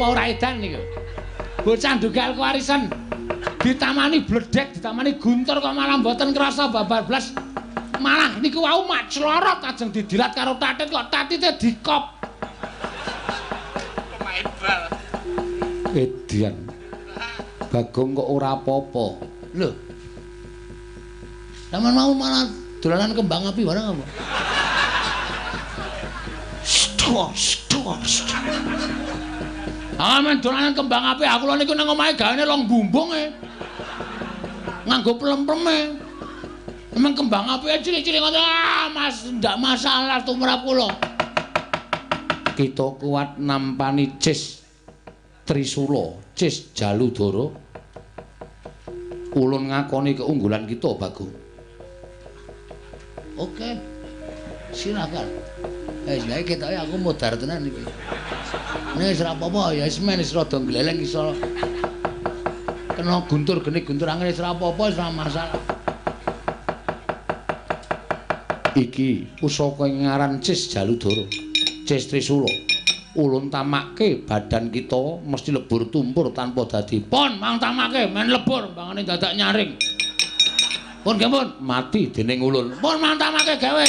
Ora edan niku. Bocah ndugal kewarisan ditamani bledek, ditamani guntur kok malah mboten krasa babar blas. Malah niku wau mak clorot ajeng didilat karo tatit kok tatite dikop. Pemain bal. Edan. Bagong kok ora apa-apa. Lho. Sampeyan mau malah dolanan kembang api barang apa? Stok, stok, stok. Ah men dolanan kembang api aku lho niku nang omahe gaene long bumbung e. Nganggo plem-pleme. Emang kembang api cilik-cilik ngono ah Mas ndak masalah tumrap kula. Kita kuat nampani Cis Trisula, Cis Jaludara. Ulun ngakoni keunggulan kita, Bagong. Oke. Silakan. Saiki ketoke aku modar tenan iki. Nek wis ora apa-apa ya wis men wis rada gleleng iso. Kena guntur geni guntur angin wis ora apa-apa wis ora masalah. Iki pusaka ing ngaran Cis Jaludara, Cis Trisula. Ulun tamakke badan kita mesti lebur tumpur tanpa dadi. Pon mang tamake men lebur mbangane dadak nyaring. Pun nggih pun mati dening ulun. Pun mang tamake gawe.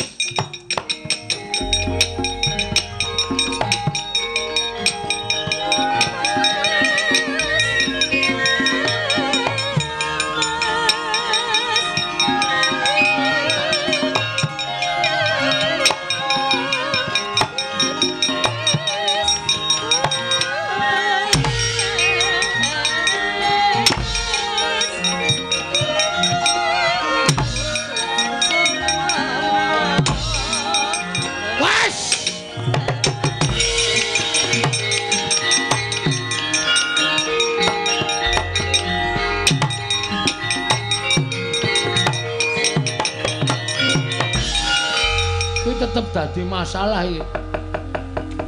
Dadi masalah iki.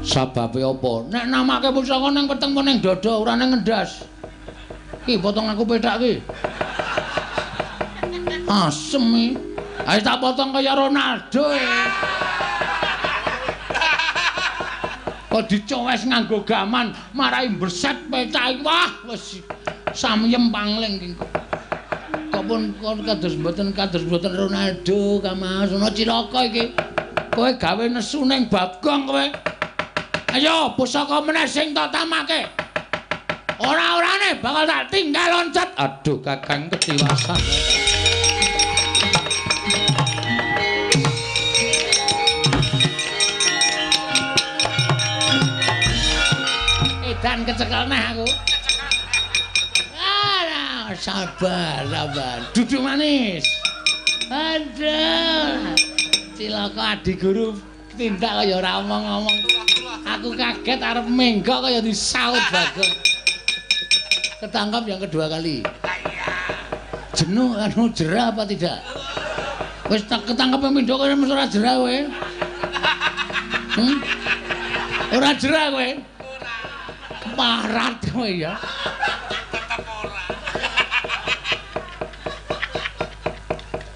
Sababe apa? Nek namake pusaka nang weteng apa nang dada ora nang ngendas. Ki potong aku pethak ki. Asem iki. Ayo tak potong kaya Ronaldo. Kok dicowes nganggo gaman marai mbreset pethak iki. Wah, wis samyem pangling iki. Kok pun kados mboten Ronaldo Kang Mas. Ono cilaka iki. Kowe gawe nesu ning Bagong kowe. Ayo pusaka meneh sing tak tamake. Ora-orane bakal tak tinggal loncat. Aduh Kakang ketiwasan. Edan kecekel neh aku. Ah, sabar, sabar. Duduk manis. Aduh. Cilaka adi guru tindak kaya ora omong-omong. Aku kaget arep menggok kaya disaut Bagong. Ketangkap yang kedua kali. Jenuh anu jerah apa tidak? Wis tak ketangkep pindho kaya mesti ora jerah kowe. Ora jerah kowe. Ora. Parat kowe ya. Tetep ora.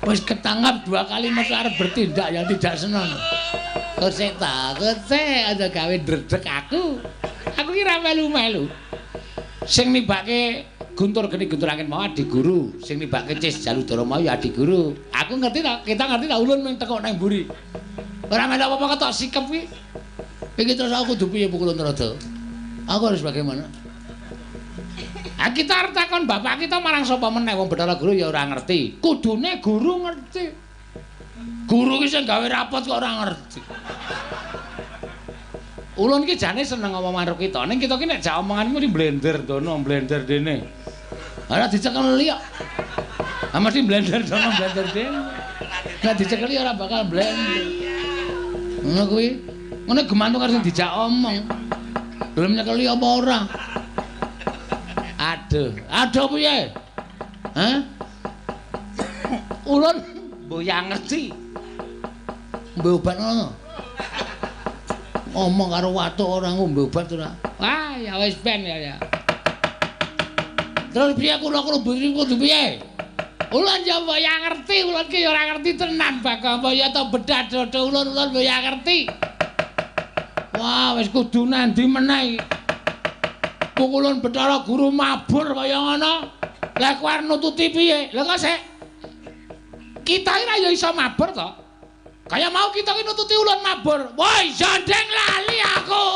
Wis ketangkap dua kali mesti arep bertindak yang tidak seneng. Kosek ta, kosek aja gawe ndredeg aku. Aku ki ra melu-melu. Sing nibake Guntur Geni Guntur Angin mau adi guru, sing nibake Cis Jaludara mau ya adi guru. Aku ngerti ta, kita ngerti ta ulun mung tekok nang mburi. Ora melu apa-apa ketok sikep ki. Iki terus aku kudu piye Pukulun Rada? Aku harus bagaimana? Ah kita arep takon bapak kita marang sapa meneh wong Bathara Guru ya ora ngerti. Kudune guru ngerti. Guru ki sing gawe rapot kok ora ngerti. Ulun ki jane seneng ngomong karo kita. Ning kita ki nek jak omongan mesti blender dono, blender dene. Ora dicekeli kok. Ah mesti blender dono, blender dene. Nek dicekeli ora bakal blender. Ngono kuwi. Ngono gemantung karo sing dijak omong. Gelem nyekeli apa ora? Aduh, aduh piye? Hah? Ulun mboyang ngerti. Ngombe obat ngono. Ngomong karo watuk ora ngombe obat ora. Wah, ya wis ben ya. Terus piye kula kudu piye? Ulun ya mboyang ngerti, ulun ki ya ora ngerti tenan Bagong. Apa ya to bedah dodo ulun ulun mboyang ngerti. Wah, wis kudu nandi meneh iki. Pukulun Bathara Guru mabur kaya ngono. Lah kowe arep nututi piye? Lah kok sik kita iki ra ya iso mabur to. Kaya mau kita ki nututi ulun mabur. Woi, jandeng lali aku.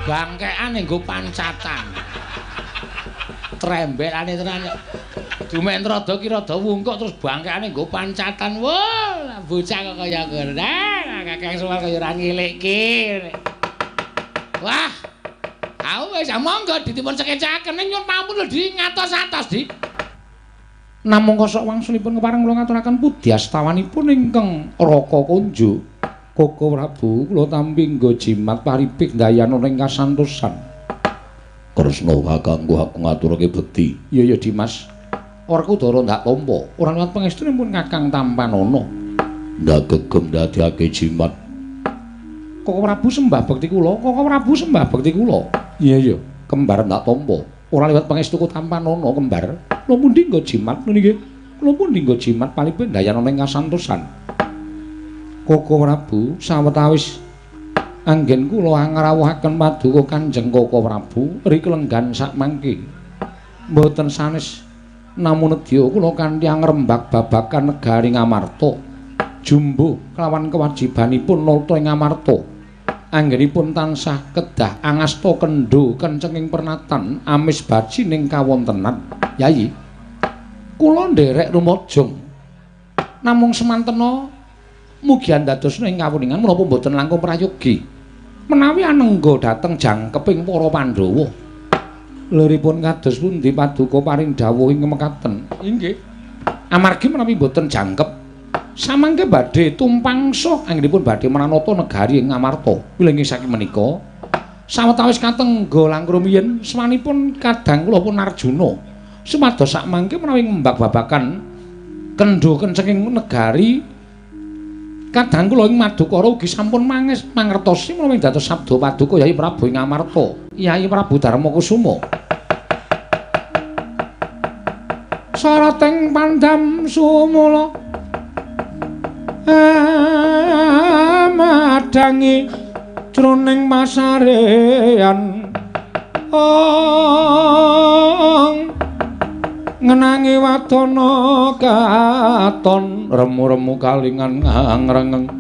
Bangkean nggo pancatan. Trembelane tenan. Dumen rada ki rada wungkuk terus bangkeane nggo pancatan. Wah, bocah kok kaya ngono. Nah, Kakang Semar kaya ora ngilikke. Wah. Aku wis monggo dipun sekecaken ning nyuwun pampun lho di ngatos-atos di. Namung kosok wangsulipun kepareng kula ngaturaken pudyastawanipun ingkang Raka Kunjo. Koko Prabu kula tampi nggo jimat paripik ndayana ing kasantosan. Kresna kakangku aku ngaturake bekti. Iya ya Dimas. Werkudara ndak tampa. Ora liwat pangestunipun Kakang Tampanana. Ndak gegem ndadekake jimat. Koko Prabu sembah bekti kula, Koko Prabu sembah bekti kula. Iya iya, kembar ndak tampa. Ora liwat pangestuku Tampanana kembar. Kula pundi nggo jimat niki? Kula pundi nggo jimat palipun ndayana ing kasantosan. Koko Prabu sawetawis anggen kula angrawuhaken paduka Kanjeng Koko Prabu riklenggan sakmangke. Mboten sanes namun nedya kula kanthi angrembak babagan negari Ngamarta. Jumbuh kelawan kewajibanipun nata ing Ngamarta. Anggenipun tansah kedah angasta kendho kencenging pernatan amis bajining kawontenan. Yayi, kula nderek rumajeng. Namung semantena mugi andadosna ing kawuningan menapa mboten langkung prayogi. Menawi anengga dhateng jangkeping para Pandhawa. Liripun kados pundi paduka paring dawuh ing mekaten? Inggih. Amargi menawi mboten jangkep samangke badhe tumpangsa anggenipun badhe mranata negari ing Ngamarta. Wilujeng saking menika Sawetawis katengga langkung rumiyin swanipun kadang kula pun Arjuna supados sakmangke menawi ngembak babakan kendho kencenging negari kadang kula ing Madukara ugi sampun mangertosi menawi dados sabda paduka Yai Prabu ing Amarta, Yai Prabu Darmakusuma. Sarating pandam sumula madangi jroning pasarean ong ngenangi wadana katon remu-remu kalingan ngrengeng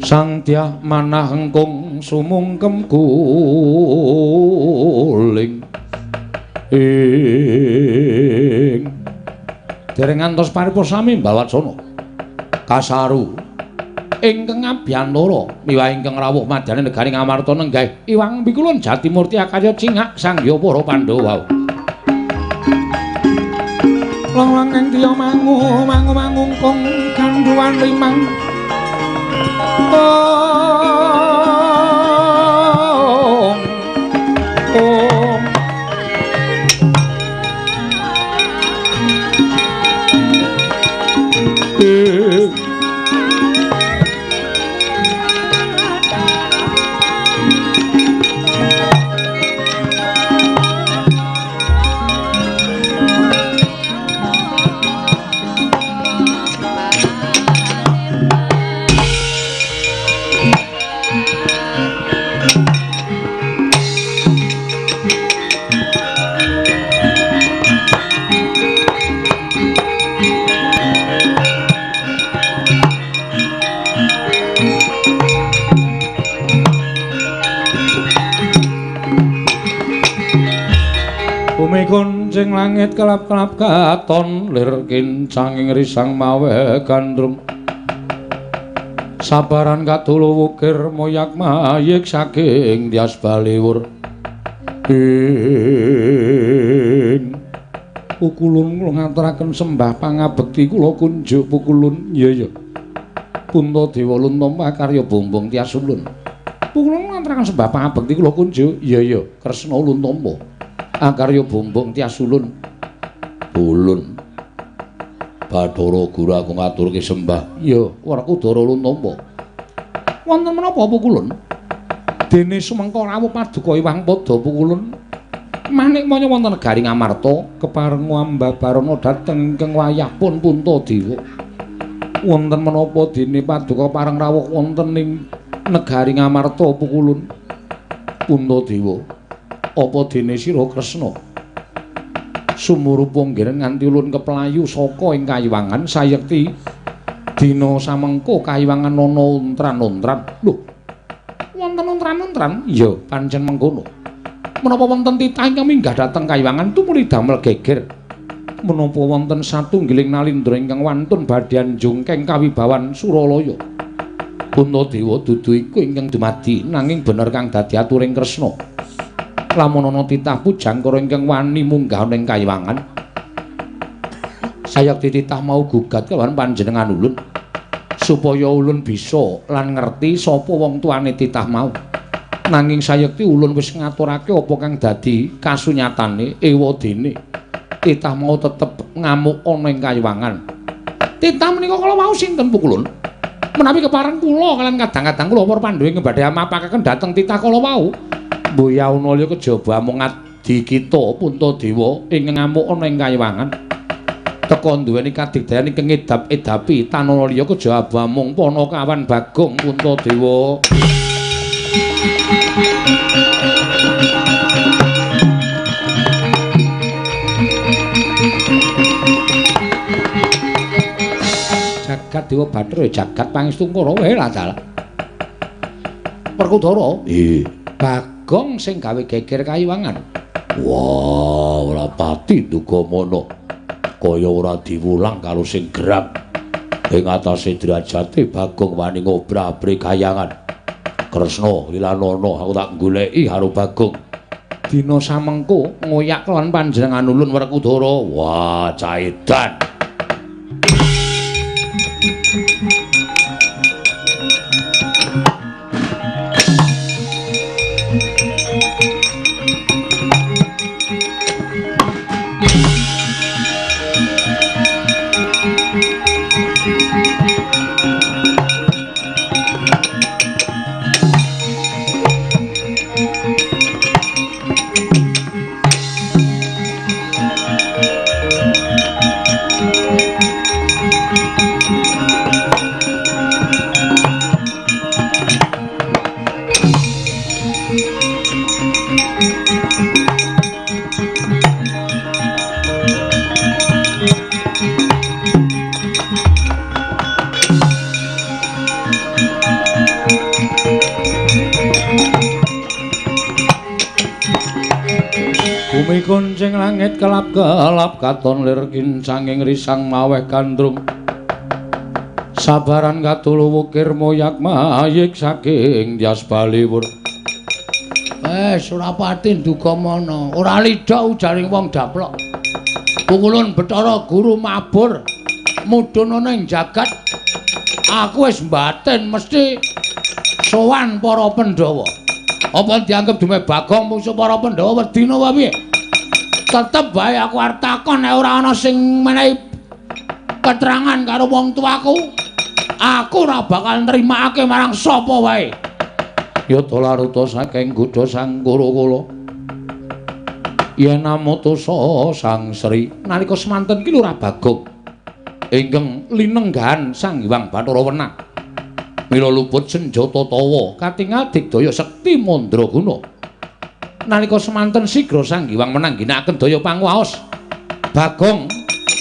sang dyah manah engkung sumungkem guling ing dereng ngantos paripurna sami Mbawacana kasaru ingkang abiyantara miwah ingkang rawuh madyaning negari Ngamarta nenggah Iwang Pikulun Jatimurti akarya cingak sangya para Pandhawa. Long-long ing tiya mangu mangu mangungkung gandhuwan limang ong ong Kuncing langit kelap-kelap katon lir kincanging risang mawe gandrung sabaran katulu wukir moyak mayik saking tias baliwur ing pukulun kula ngaturaken sembah pangabekti kula kunjuk pukulun. Iya iya Puntadewa luntampa karya bombong tias ulun. Pukulun ngaturaken sembah pangabekti kula kunjuk. Iya iya Kresna luntampa akarya bombong tias ulun. Ulun Bathara Guru aku ngaturke sembah. Iya Werkudara luntampa. Wonten menapa pukulun? Dene sumengka rawuh paduka Iwang Pada pukulun manik manya wonten negari Ngamarta kepareng ambabarana dhateng ingkang wayah pun Puntadewa. Wonten menapa dene paduka pareng rawuh wonten ing negari Ngamarta pukulun? Puntadewa, apa dene sira Kresna sumurupa nggih nganti ulun keplayu saka ing kayiwangan sayekti dina samengko kayiwangan ana untran-untran. Lho, wonten untran-untran? Iya, pancen mengkono. Menapa wonten titah ingkang minggah dhateng kayiwangan tumuli damel geger? Menapa wonten satunggiling nalindra ingkang wantun badhe njungkeng kawibawan Suralaya? Puntadewa dudu iku ingkang dumadi nanging bener kang dadi aturing Kresna. Lamun ana titah pujangkara ingkang wani munggah ning kayiwangan sayekti titah mau gugat kelawan panjenengan ulun supaya ulun bisa lan ngerti sapa wong tuane titah mau. Nanging sayekti ulun wis ngaturake apa kang dadi kasunyatane ewadene titah mau tetep ngamuk ana ing kayiwangan. Titah menika kala wau sinten pukulun? Menawi kepareng kula kalian kadang-kadang kula para Pandhawa ing badhe amapakaken dhateng titah kala wau. Mboyauna liya kejaba amung adi kita Puntadewa ing ngamuk ana ing kayiwangan. Teka duweni kadigdayan ingkang ngedap-edapi tanana liya kejaba amung Panakawan Bagong Puntadewa. Jagat Dewa Bathara jagat pangestungkara wae lah dalah. Werkudara, nggih. Bagong sing gawe geger kayiwangan. Wah, ora pati duga mono. Kaya ora diwulang karo sing gerang. Ing atase derajate Bagong wani ngobrabri kayangan. Kresna wilanana aku tak goleki karo Bagong. Dina samengko ngoyak lawan panjenengan ulun Werkudara. Wah, caedan. Runcing langit kelap-kelap katon lir kincanging risang maweh gandrung. Sabaran katulu wukir moyak mayik saking Dyas Baliwur. Wes ora pati nduga mana, ora lidha ujaring wong daplok. Pukulun Bathara Guru mabur mudhun ana ing jagat. Aku wis mbatin mesti sowan para Pandhawa. Apa dianggep dume Bagong mungsuh para Pandhawa wedi napa piye? Tetep bae aku arep takon nek ora ana sing menehi keterangan karo wong tuaku, aku ora bakal nrimakake marang sapa wae. Yata laruta saking gudha Sang Kura-kula. Yen amutusa Sang Sri nalika semanten ki Lurah Bagong ingkang linenggahan Sang Hyang Bathara Wenang. Mila luput senjata tawa katingal digdaya sekti mandraguna. Nalika semanten sigra Sang Hyang Wenang ginakaken daya panguwaos. Bagong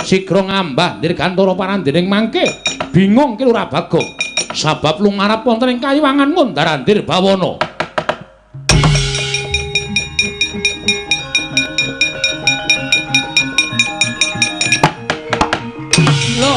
sigra ngambah dirgantara parandening mangke. Bingung ki Lurah Bagong. Sabab lumarap wonten ing kayiwangan ngundar-andir bawana. Lho.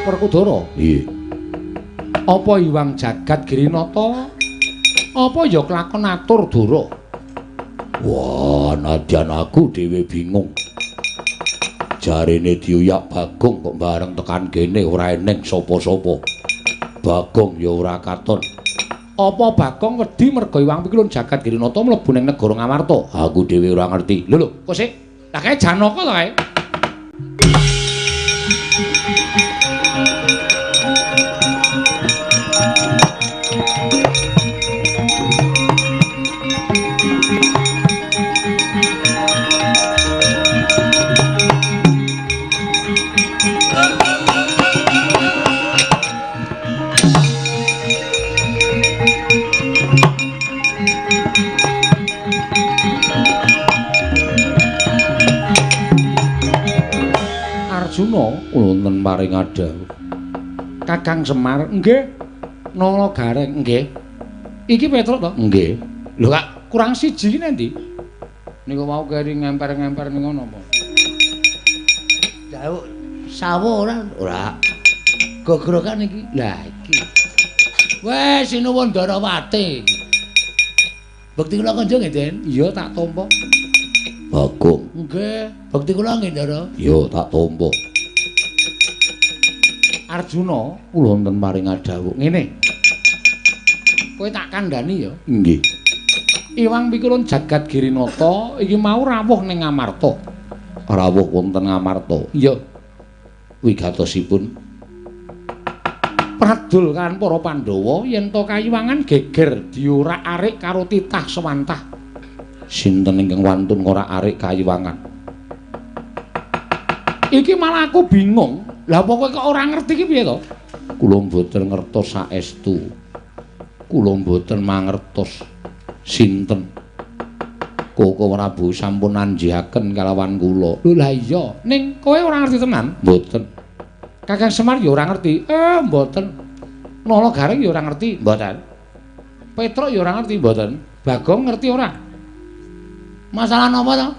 Werkudara. Nggih. Apa Hyang Jagat Girinata? Apa ya kelakon atur Dara? Wah, nadyan aku dhewe bingung. Jarene diuyak Bagong kok bareng tekan kene ora eneng sapa-sapa. Bagong ya ora katon. Apa Bagong wedi merga Hyang Pikulun Jagat Girinata mlebu ning negara Ngamarta? Aku dhewe ora ngerti. Lho lho, kok sik? Lah kae Janaka to kae? Arjuna wonten paring adhawuh. Kakang Semar, nggih. Nala Gareng, nggih. Iki Petruk to? Nggih. Lho kak, kurang siji iki nendi? Niku mau keri ngemper-ngemper ning ngono apa? Dawuh sawo ora? Ora. Gogrokan iki. Lah iki. Wes sinuwun Darawati. Bekti kula kanca nggih, Den? Iya, tak tampa. Bagong. Nggih, bekti kula nggih, Ndara. Iya, tak tampa. Arjuna, kula wonten paring adhawuh. Ngene. Kowe tak kandhani ya? Nggih. Iwang Pikulun Jagat Girinata iki mau rawuh ning Ngamarta. Rawuh wonten Ngamarta. Iya. Wigatosipun pradul kan para Pandhawa yen to kayiwangan geger diorak-arik karo titah sewantah. Sinten ingkang wantun ngorak-arik kayiwangan? Iki malah aku bingung. Lah apa kowe kok ora ngerti iki piye to? Kula mboten ngertos saestu. Kula mboten mangertos sinten. Koko Prabu sampun anjihaken kalawan kula. Lho lah iya, ning kowe ora ngerti tenan? Mboten. Kakang Semar ya ora ngerti. Mboten. Nala Gareng ya ora ngerti, mboten. Petruk ya ora ngerti, mboten. Bagong ngerti ora? Masalah napa to?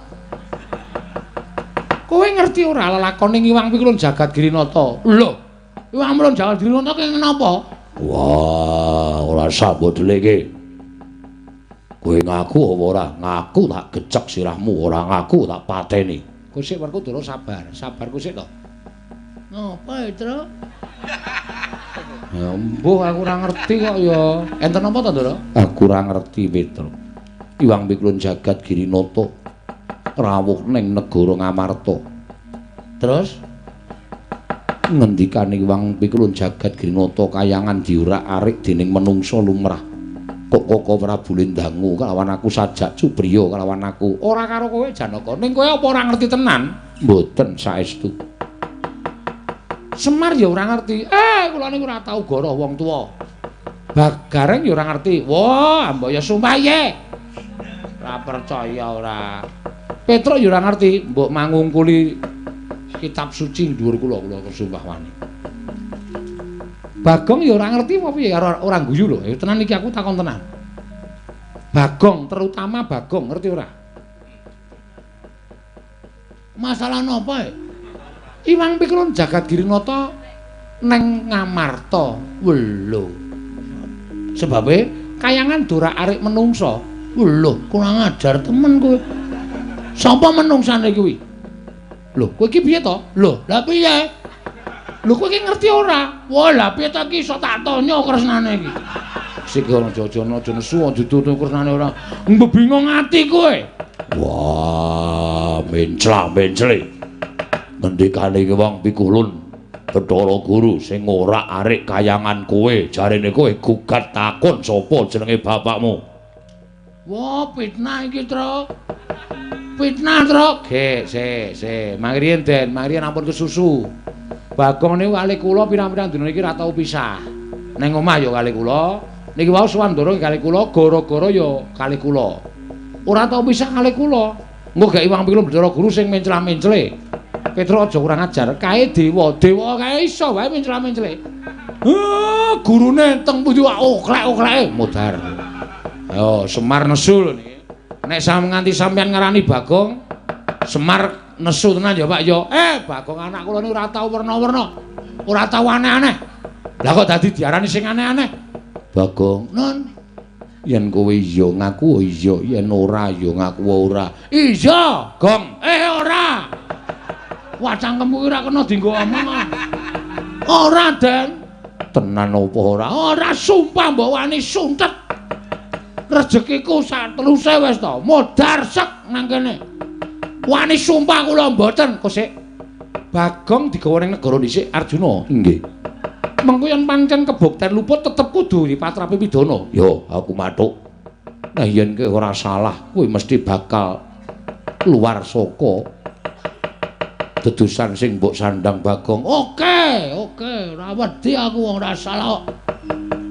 Kowe ngerti ora lelakone Hyang Pikulun Jagat Girinata? Lho, Hyang Pikulun Jagat Girinata ki napa? Wah, ora usah mbok dheleke. Kowe ngaku apa ora? Ngaku tak gecek sirahmu, ora ngaku tak pateni. Kosik Werkudara sabar, sabar kosik to. Napa, Petruk? Ya mbuh aku ora ngerti kok ya. Enten apa to, Ndara? Aku ora ngerti, Petruk. Hyang Pikulun Jagat Girinata rawuh ning negara Ngamarta. Terus ngendikane Hyang Pikulun Jagat Girinata kayangan diorak-arik dening menungsa lumrah. Kok Koko Prabu Lindangu kalawan aku sajak cubriya kalawan aku. Ora karo kowe Janaka. Ning kowe apa ora ngerti tenan? Mboten saestu. Semar ya ora ngerti. Kula niku ora tau goroh wong tuwa. Gareng ya ora ngerti. Wah, mbok ya sumpah ye. Ora percaya ora. Petruk ya ora ngerti, mbok mangungkuli kitab suci dhuwur kula, kula sumpah wani. Bagong ya ora ngerti apa piye, ora guyu lho. Ya tenan iki aku takon tenan. Bagong, terutama Bagong, ngerti ora? Masalah napa? Iwang Pikulun Jagat Girinata neng Ngamarta. Lho. Sebabe kayangan dora arik menungsa. Lho, kurang ajar temen kowe. Sapa menungsane kuwi? Lho, kowe iki piye to? Lho, lha piye? Lho kowe iki ngerti ora? Wah, lha piye to iki iso tak tanya kresnane iki. Sik ora aja nesu, aja tutu kresnane ora. Mbebingung ati kowe. Wah, mencla-mencle. Ngendikane iki wong Pikulun Bathara Guru sing ora arik kayangan kowe, jarene kowe gugat takon sapa jenenge bapakmu. Wah, fitnah iki, Truk. Fitnah, Truk. Ge, se, se. Mangriyen, Den, mangriyen ampun kesusu. Bagong niku kalih kula pirang-pirang dina iki ora tau pisah. Neng omah ya kalih kula, niki wau sowan ndoro kalih kula, gara-gara ya kalih kula. Ora tau pisah kalih kula. Engko gek Iwang Pikulun Bathara Guru sing mencla-mencle. Petruk aja kurang ajar, kae dewa, dewa kae iso wae mencla-mencle. Gurune teng pundi wae oklek-okleke modar. Ayo Semar nesu lho niki. Nek nganti sampeyan ngarani Bagong, Semar nesu tenan ya Pak ya. Bagong anak kula niku ora tau werna-werna. Ora tau aneh-aneh. Lah kok dadi diarani sing aneh-aneh? Bagong, non. Yen kowe iya ngaku iya, yen ora ya ngaku ora. Iya, Gong. Ora. Wah, cangkemmu kuwi ora kena dienggo omong. Ora, Den. Tenan apa ora? Ora, sumpah mbok wani suntet. Rezekiku sak teluse wis to, modar sek nang kene. Wani sumpah kula mboten, kok sik. Bagong digawa ning negara dhisik Arjuna. Nggih. Mengko yen pancen kebukten luput tetep kudu dipatrapi pidana. Yo, aku mathuk. Nah yen kowe ora salah, kowe mesti bakal keluar saka dedusan sing mbok sandang Bagong. Oke, oke, ora wedi aku wong ora salah.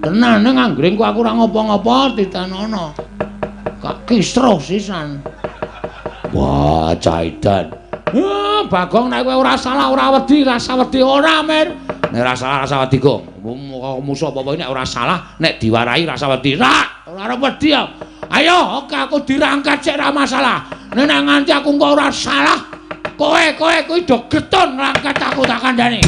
Tenan ning anggringku aku ora ngopo-ngopo ditanono. Kak kisruh sisan. Wah, caidan. Bagong nek kowe ora salah ora wedi, rasa wedi ora, Mir. Nek ora salah rasa wedi, Gong. Musuh apa-apa nek ora salah, nek diwarahi rasa wedi. Ra, ora arep wedi. Ayo, oke aku dirangkat sik ora masalah. Nek nganti aku engko ora salah, kowe kuwi do getun ngrangkat aku tak kandhani.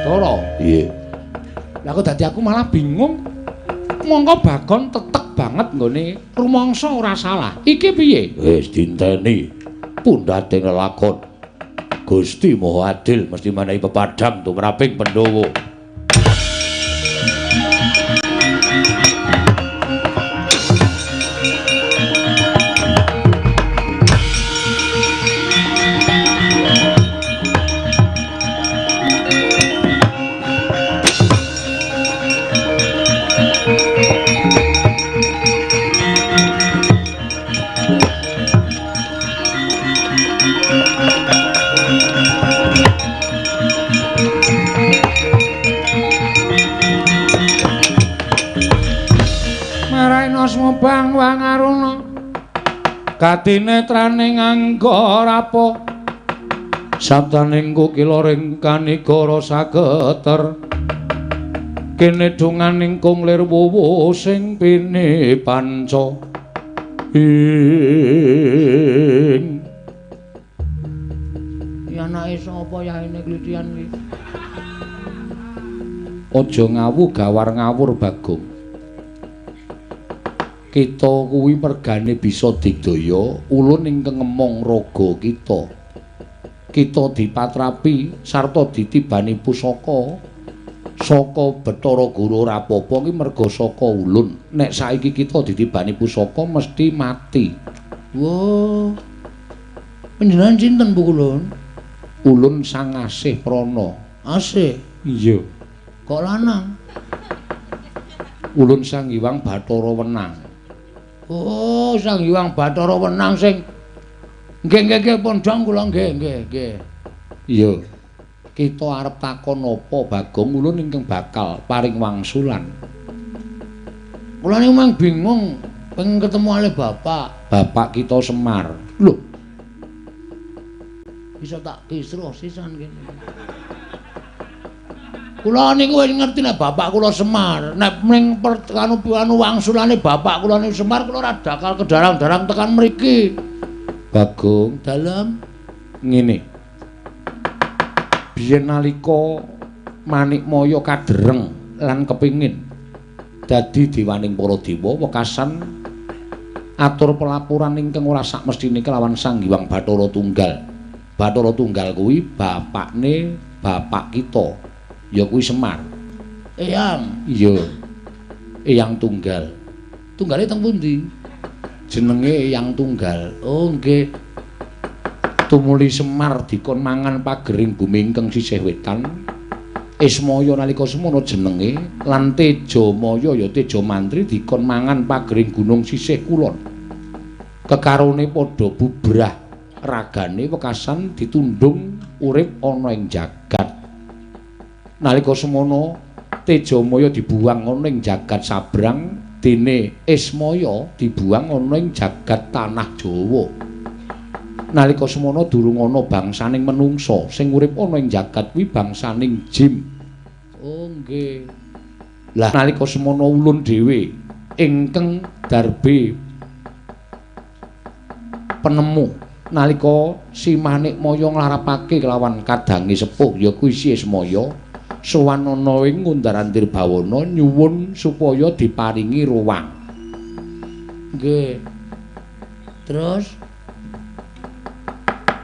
Toro, piye? Lah kok dadi aku malah bingung. Mongko Bagong tetek banget nggone rumangsa ora salah. Iki piye? Wis dinteni pundhate nglakon. Gusti Maha Adil mesti menehi pepadang tumraping Pandhawa. Bang Wangaruna katinetraning angga rapa sabdaning kukila ring kanigara sageter kene donganing kung lir wuwu sing pini panca ing ya anake sapa yaene klitian iki aja ngawu gawar ngawur Bagong. Kita kuwi mergane bisa digdaya ulun ingkang ngemong raga kita. Kita dipatrapi sarta ditibani pusaka saka Bathara Guru ora apa-apa ki merga saka ulun. Nek saiki kita ditibani pusaka mesti mati. Wah. Panjenengan sinten Bu Kulun? Ulun Sang Asih Prana. Asih? Iya. Kok lanang? Ulun Sang Hyang Bathara Wenang. Oh, Sang Hyang Bathara Wenang sing nggih nggih nggih pondhong kula nggih nggih nggih. Iya. Kita arep takon apa Bagong ulun ingkang bakal paring wangsulan. Kula niku mang bingung pengen ketemu ale bapak. Bapak kita Semar. Lho. Bisa tak kisruh sisan kene. Kula niku wis ngerti nek bapak kula Semar. Nek ning anu wangsulane bapak kula niku Semar, kula ora bakal kedarang-darang tekan mriki. Bagong, dalem ngene. Biyen nalika Manikmaya kadereng lan kepingin dadi dewaning para dewa, wekasan atur pelaporan ingkang ora sakmestine kelawan Sang Hyang Bathara Tunggal. Bathara Tunggal kuwi bapakne bapak kita. Ya kuwi Semar. Eyang. Iya. Eyang Tunggal. Tunggale teng pundi? Jenenge Eyang Tunggal. Oh nggih. Tumuli Semar dikon mangan pagering bumi ingkang sisih wetan. Ismaya nalika semono jenenge lan Tejamaya ya Tejamantri dikon mangan pagering gunung sisih kulon. Kekarone padha bubrah ragane wekasan ditundung urip ana ing jagat. Nalika semono Tejamaya dibuang ana ing jagat sabrang, dene Ismaya dibuang ana ing jagat tanah Jawa. Nalika semono durung ana bangsaning menungsa, sing urip ana ing jagat kuwi bangsaning jim. Oh nggih. Lah nalika semono ulun dhewe ingkang darbe penemu nalika Si Manikmaya nglarapake kelawan kadange sepuh ya kuwi Si Ismaya sowan ana ing Ngundar-andir Bawana nyuwun supaya diparingi ruwang. Nggih. Terus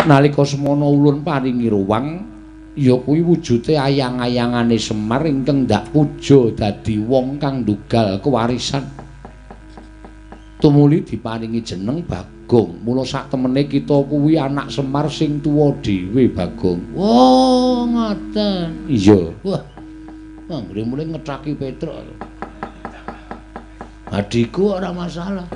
nalika semono ulun paringi ruwang ya kuwi wujude ayang-ayangane Semar ingkang ndak puja dadi wong kang ndugal kewarisan. Tumuli diparingi jeneng Bagong. Mula sak temene kita kuwi anak Semar sing tuwa dhewe, Bagong. Oh, ngoten. Iya. Wah. Anggere mulih ngethaki Petruk. Adhiku ora masalah.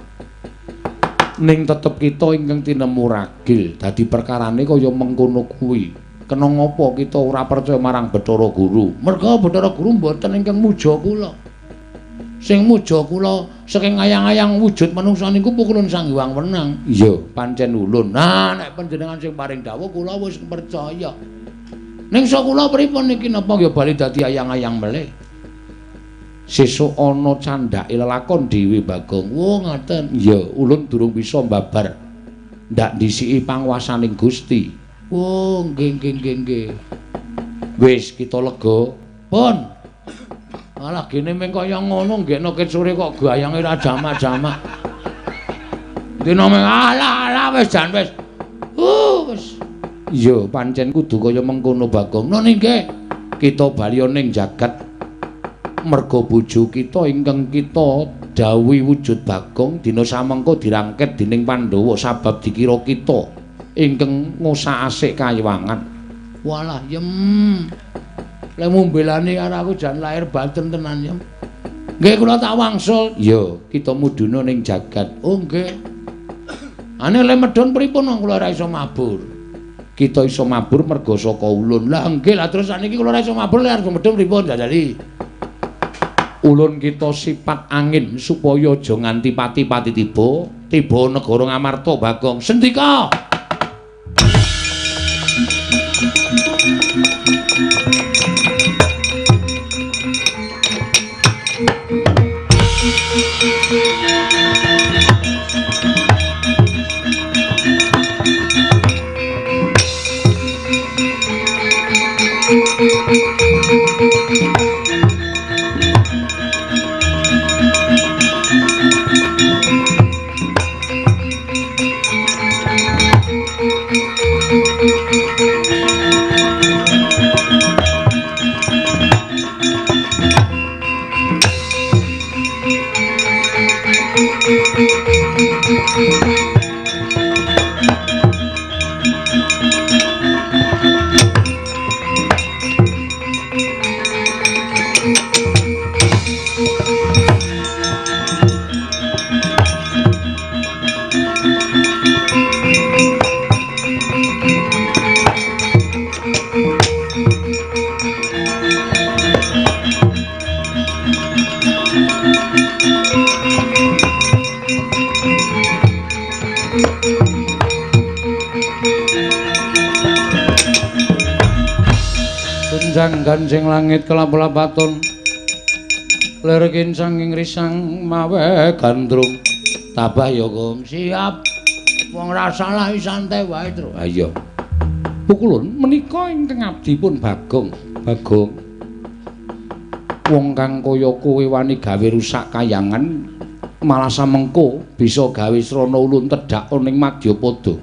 Ning tetep kita ingkang tinemu ragil, dadi perkarane kaya mengkono kuwi. Kena ngapa kita ora percaya marang Bathara Guru? Merga Bathara Guru mboten ingkang muja kula. Sing muja kula saking ayang-ayang wujud manungsa niku pukulun Sang Hyang Wenang. Iya, pancen ulun. Nah, nek panjenengan sing paring dawuh kula wis percaya. Ning sok kula pripun niki napa ya bali dadi ayang-ayang melih? Sesuk ana candhake lelakon dhewe, Bagong. Oh, ngoten. Iya, ulun durung bisa mbabar ndak ndhisiki panguwasaning Gusti. Oh, nggih nggih nggih nggih. Wis kita lega. Pun. Malah gene meng kaya ngono nggekno ket sore kok gayange ra jamak-jamak. Dina meng alah alah wis jan wis. Wis. Iya, pancen kudu kaya mengkono, Bagong. Nun nggih. Kita bali ning jagat merga bojo kita ingkang kita dawuhi wujud Bagong dina samengko dirangket dening Pandhawa sabab dikira kita ingkang ngusak-asik kayiwangan. Walah yem. Lek mumbelane karo aku jan lahir batin tenan yem. Nggih kula tak wangsul. Iya, kita mudhuna ning jagat. Oh nggih. Ane le medhun pripun wong kula ora iso mabur. Kita iso mabur merga saka ulun. Lah nggih, lah terus saniki kula ora iso mabur lek arep medhun pripun jajali. Ulun kita sifat angin supaya aja nganti pati-pati tiba, tiba negara Ngamarta, Bagong. Sendika. Tunjang ganjing langit kelap-lapaton lir kincang ing risang mawe gandrung. Tabah ya, Gong. Siap. Wong ra salah santai wae, Tru. Ha iya. Pukulun menika ingkang abdi pun Bagong. Bagong. Wong kang kaya kowe wani gawe rusak kayangan malah samengko bisa gawe srana ulun tedhak ning madyapada.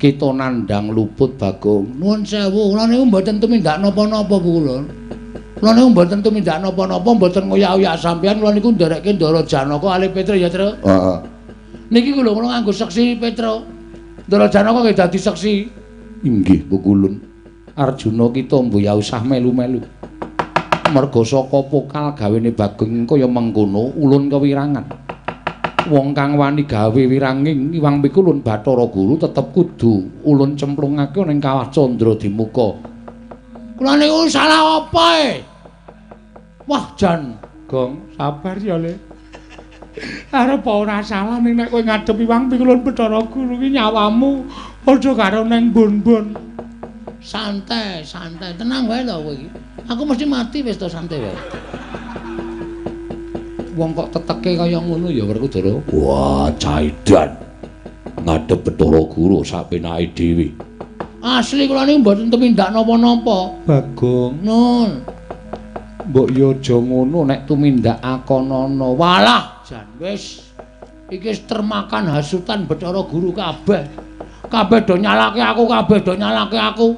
Kita nandhang luput Bagong. Nuwun sewu, kula niku mboten tumindak napa-napa Pukulun. Kula niku mboten tumindak napa-napa, mboten ngoyak-oyak sampeyan, kula niku nderekke Ndara Janaka alih Petra ya, Tru. Heeh. Niki lho kula nganggo seksi Petra. Ndara Janaka nggih dadi seksi. Inggih Pukulun. Arjuna kita mbuh usah melu-melu. Merga saka pokal gawene Bagong kaya mengkono ulun kewirangan. Wong kang wani gawe wiranging Iwang Pikulun Bathara Guru tetep kudu ulun cemplungake ning Kawah Candra Dimuka. Kula niku salah apa e? Wah jan, Gong, sabar ya Le. Arep ora salah ning nek kowe ngadep Iwang Pikulun Bathara Guru ki nyawamu padha karo neng bon-bon. Santai, santai, tenang wae to kowe iki. Aku mesti mati wis to, santai wae. Wong kok teteke kaya ngono ya Werkudara. Wah, caidan. Ngadep Bathara Guru sak penake dhewe. Asli kula niku mboten tumindak napa-napa. Bagong, Nun. Mbok yo aja ngono nek tumindak akonana. Walah, jan wis. Iki wis termakan hasutan Bathara Guru kabeh. Kabeh do nyalake aku, kabeh do nyalake aku.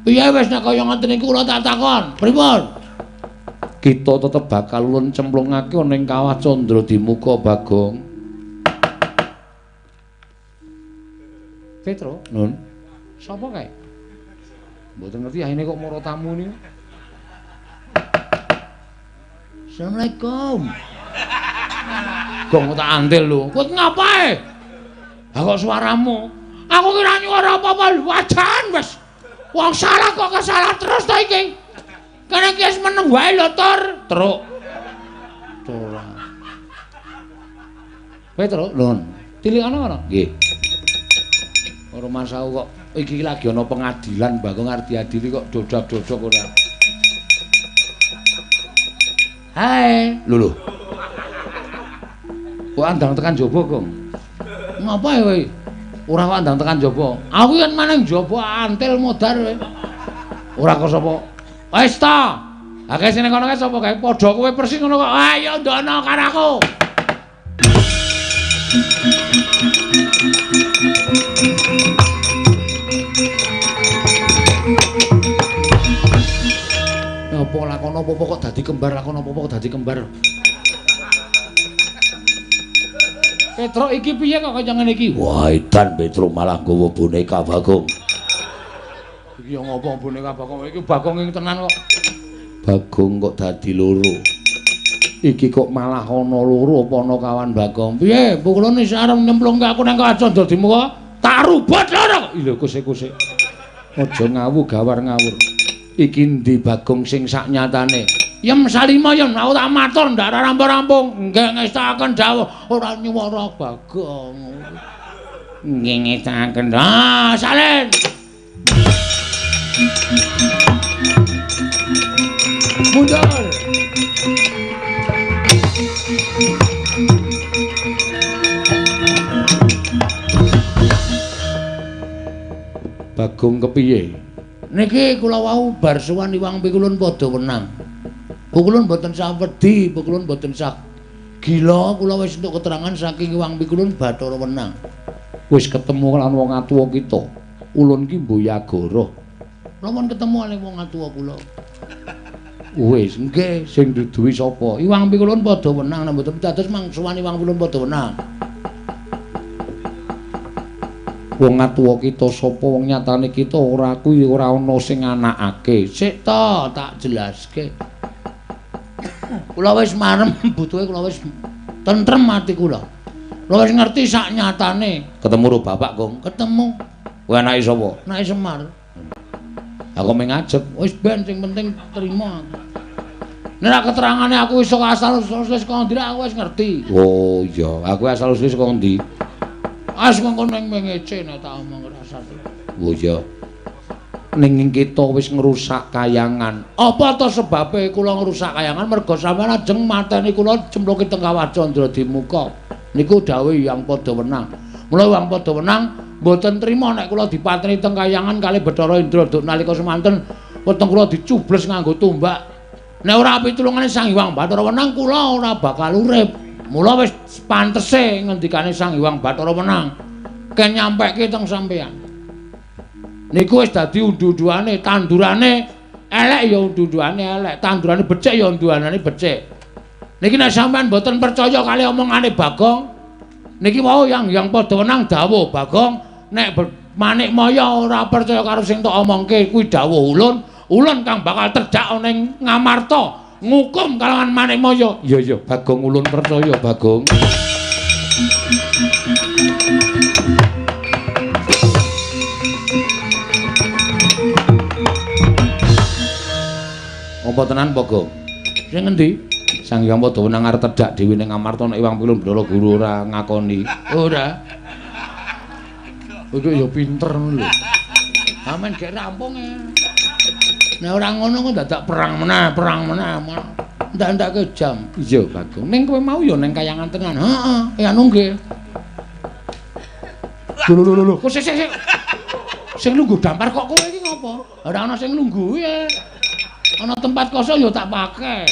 Piye wis nek kaya ngoten niku kula tak takon. Pripun? Kita tetep bakal ulun cemplungake ning Kawah Candra Dimuka Bagong. Petro, Nun. Sapa kae? Mboten ngerti ahine kok mara tamu niku. Assalamualaikum. Gong tak antil lho. Kowe ngapae? Ha kok suaramu? Aku kira nyuara apa-apa wajan wis. Wong salah kok kesalah terus to iki. Kene iki wis meneng wae lho, Tur. Truk. Ora. Petro, Nun. Tilikana kono? Nggih. Ora masaku kok iki lagi ana pengadilan Bagong arep diadili kok dodak-dodok ora. Hai. Lho lho. Kok andang tekan jaba, Gong? Ngapa kowe? Ora kok andang tekan jaba. Aku yen maneng jaba antil modar kowe. Ora kok sapa? Wis ta. Akeh sing kono kae sapa kae? Padha kowe persis ngono kok. Ayo ndono karo aku. Apa lakon apa-apa kok dadi kembar, lakon apa-apa kok dadi kembar. Petro iki piye kok kaya ngene iki? Wah, edan Petro malah nggawa boneka Bagong. Iki yo ngopo boneka Bagong? Iki Bagong ing tenan kok. Bagong kok dadi loro. Iki kok malah ana loro apa ana kawan Bagong? Piye? Pukulane wis arep nyemplungke aku nang Kawah Candra Dimuka, tak rubut loro. Lho kuse-kuse. Aja ngawu gawar ngawur. Iki ndi Bagong sing sak nyatane? Yem salima yen aku tak matur ndak rampung-rampung. Nggih ngestakaken dawuh ora nyuwara Bagong. Nggih ngestakaken. Ah, salin. Mundur. Bagong kepiye? Niki kula wau bar sowan Iwang Pikulun padha wenang. Pukulun mboten sah wedi, pukulun mboten sah gila, kula wis entuk keterangan saking Iwang Pikulun Bathara Wenang. Wis ketemu lan wong atuwa kita. Ulun ki mboyagara. Kula pun ketemu kalih wong atuwa kula. Wis, nggih, sing duduhi sapa? Iwang Pikulun padha wenang, nek mboten dados mang sowan Iwang Pikulun padha wenang. Wong atuwa kita sapa wong nyatane kita ora kuwi ora ana sing anakake. Sik to, tak jelaske. Kula wis marem butuhe kula wis tentrem ati kula. Kula wis ngerti sak nyatane. Ketemu karo bapak, Gong? Ketemu. Kowe anake sapa? Anake Semar. Aku mung ngajep. Wis ben sing penting trima aku. Nek ra keterangane aku iso asal usule saka ndi aku wis ngerti. Oh iya, aku asal usule saka ndi? Wis mengko ning mengece nek tak omong rasane. Oh iya. Ning kita wis ngrusak kayangan. Apa to sebabe kula ngrusak kayangan? Merga sampeyan ajeng mateni kula cemplungke teng Kawah Candra Dimuka. Niku dawuh Hyang Padha Wenang. Mula Hyang Padha Wenang mboten trima nek kula dipateni teng kayangan kalih Bathara Indra duk nalika semanten weteng kula dicubles nganggo tombak. Nek ora pitulungane Sang Hyang Bathara Wenang kula ora bakal urip. Mula wis pantese ngendikane Sang Hyang Bathara Wenang ken nyampeke teng sampeyan. Niku wis dadi undu-unduane, tandurane elek ya undu-unduane elek, tandurane becik ya unduanane becik. Niki nek sampeyan mboten percaya kali omongane Bagong, niki wau Hyang Padha Wenang dawuh Bagong, nek Manikmaya ora percaya karo sing tok omongke kuwi dawuh ulun, ulun kang bakal tedhak ning Ngamarta ngukum kalawan Manikmaya. Iya iya Bagong, ulun percaya Bagong. Apa tenan Bagong? Sing ngendi? Sang Hyang Padha Wenang arep tedhak dhewe ning Ngamarta nek Iwang Pilun Bathara Guru ora ngakoni. Ora. Kowe ya pinter ngono lho. Amen gek rampung e. Nek ora ngono kok dadak perang meneh, perang meneh. Ndak-ndake jam. Iya, Bagong. Ning kowe mau ya ning kayangan tenan. Heeh, ya anu nggih. Lho lho lho. Kok sik sik sik. Sing lungguh dampar kok kowe iki ngopo? Ora ana sing lungguh e. Ana tempat kosong ya tak pakai.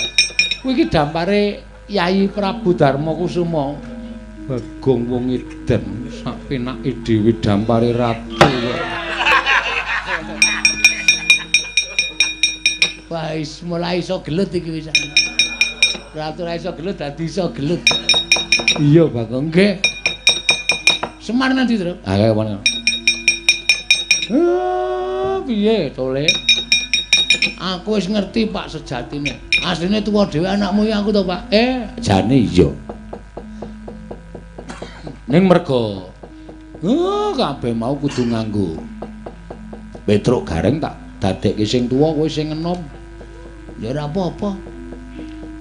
Kuwi iki dampare Yai Prabu Darma Kusuma. Bagong wong edan sak penake dhewe dampare ratu. Wah, wis mulai iso gelut iki wis. Ratu ora iso gelut dadi iso gelut. Iya, Bagong. Nggih. Semar nanti, Tru. Ah, kaya ngono. Piye tole? Aku wis ngerti Pak sejatine. Asline tuwa dhewe anakmu ya aku to, Pak. Jane iya. Ning merga kabeh mau kudu nganggo Petruk Gareng tak dadekke sing tuwa kowe sing enom. Ya ora apa-apa.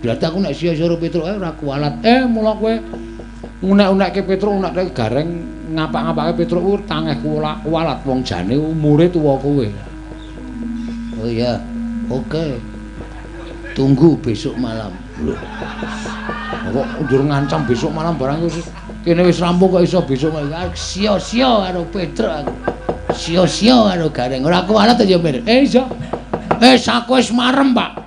Berarti aku nek sia-sia karo Petruk ora kualat. Mula kowe unek-unekke Petruk, unekke Gareng, ngapak-ngapake Petruk kuwi tangeh kualat wong jane umure tuwa kowe. Oh iya, oke. Tunggu besok malam. Lho. Kok njur ngancam besok malam barang wis kene wis rampung kok iso besok malam. Sia-sia karo Petruk aku. Sia-sia karo Gareng. Ora kualat ya, Mir. Iya. Aku wis marem, Pak.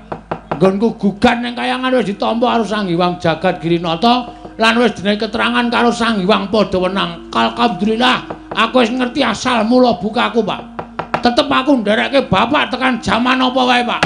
Nggonku gugan ning kayangan wis ditampa karo Sang Hyang Jagat Girinata lan wis dene keterangan karo Sang Hyang Padha Wenang. Alhamdulillah, aku wis ngerti asal mula bukaku, Pak. Tetep aku nderekke bapak tekan jaman apa wae, Pak.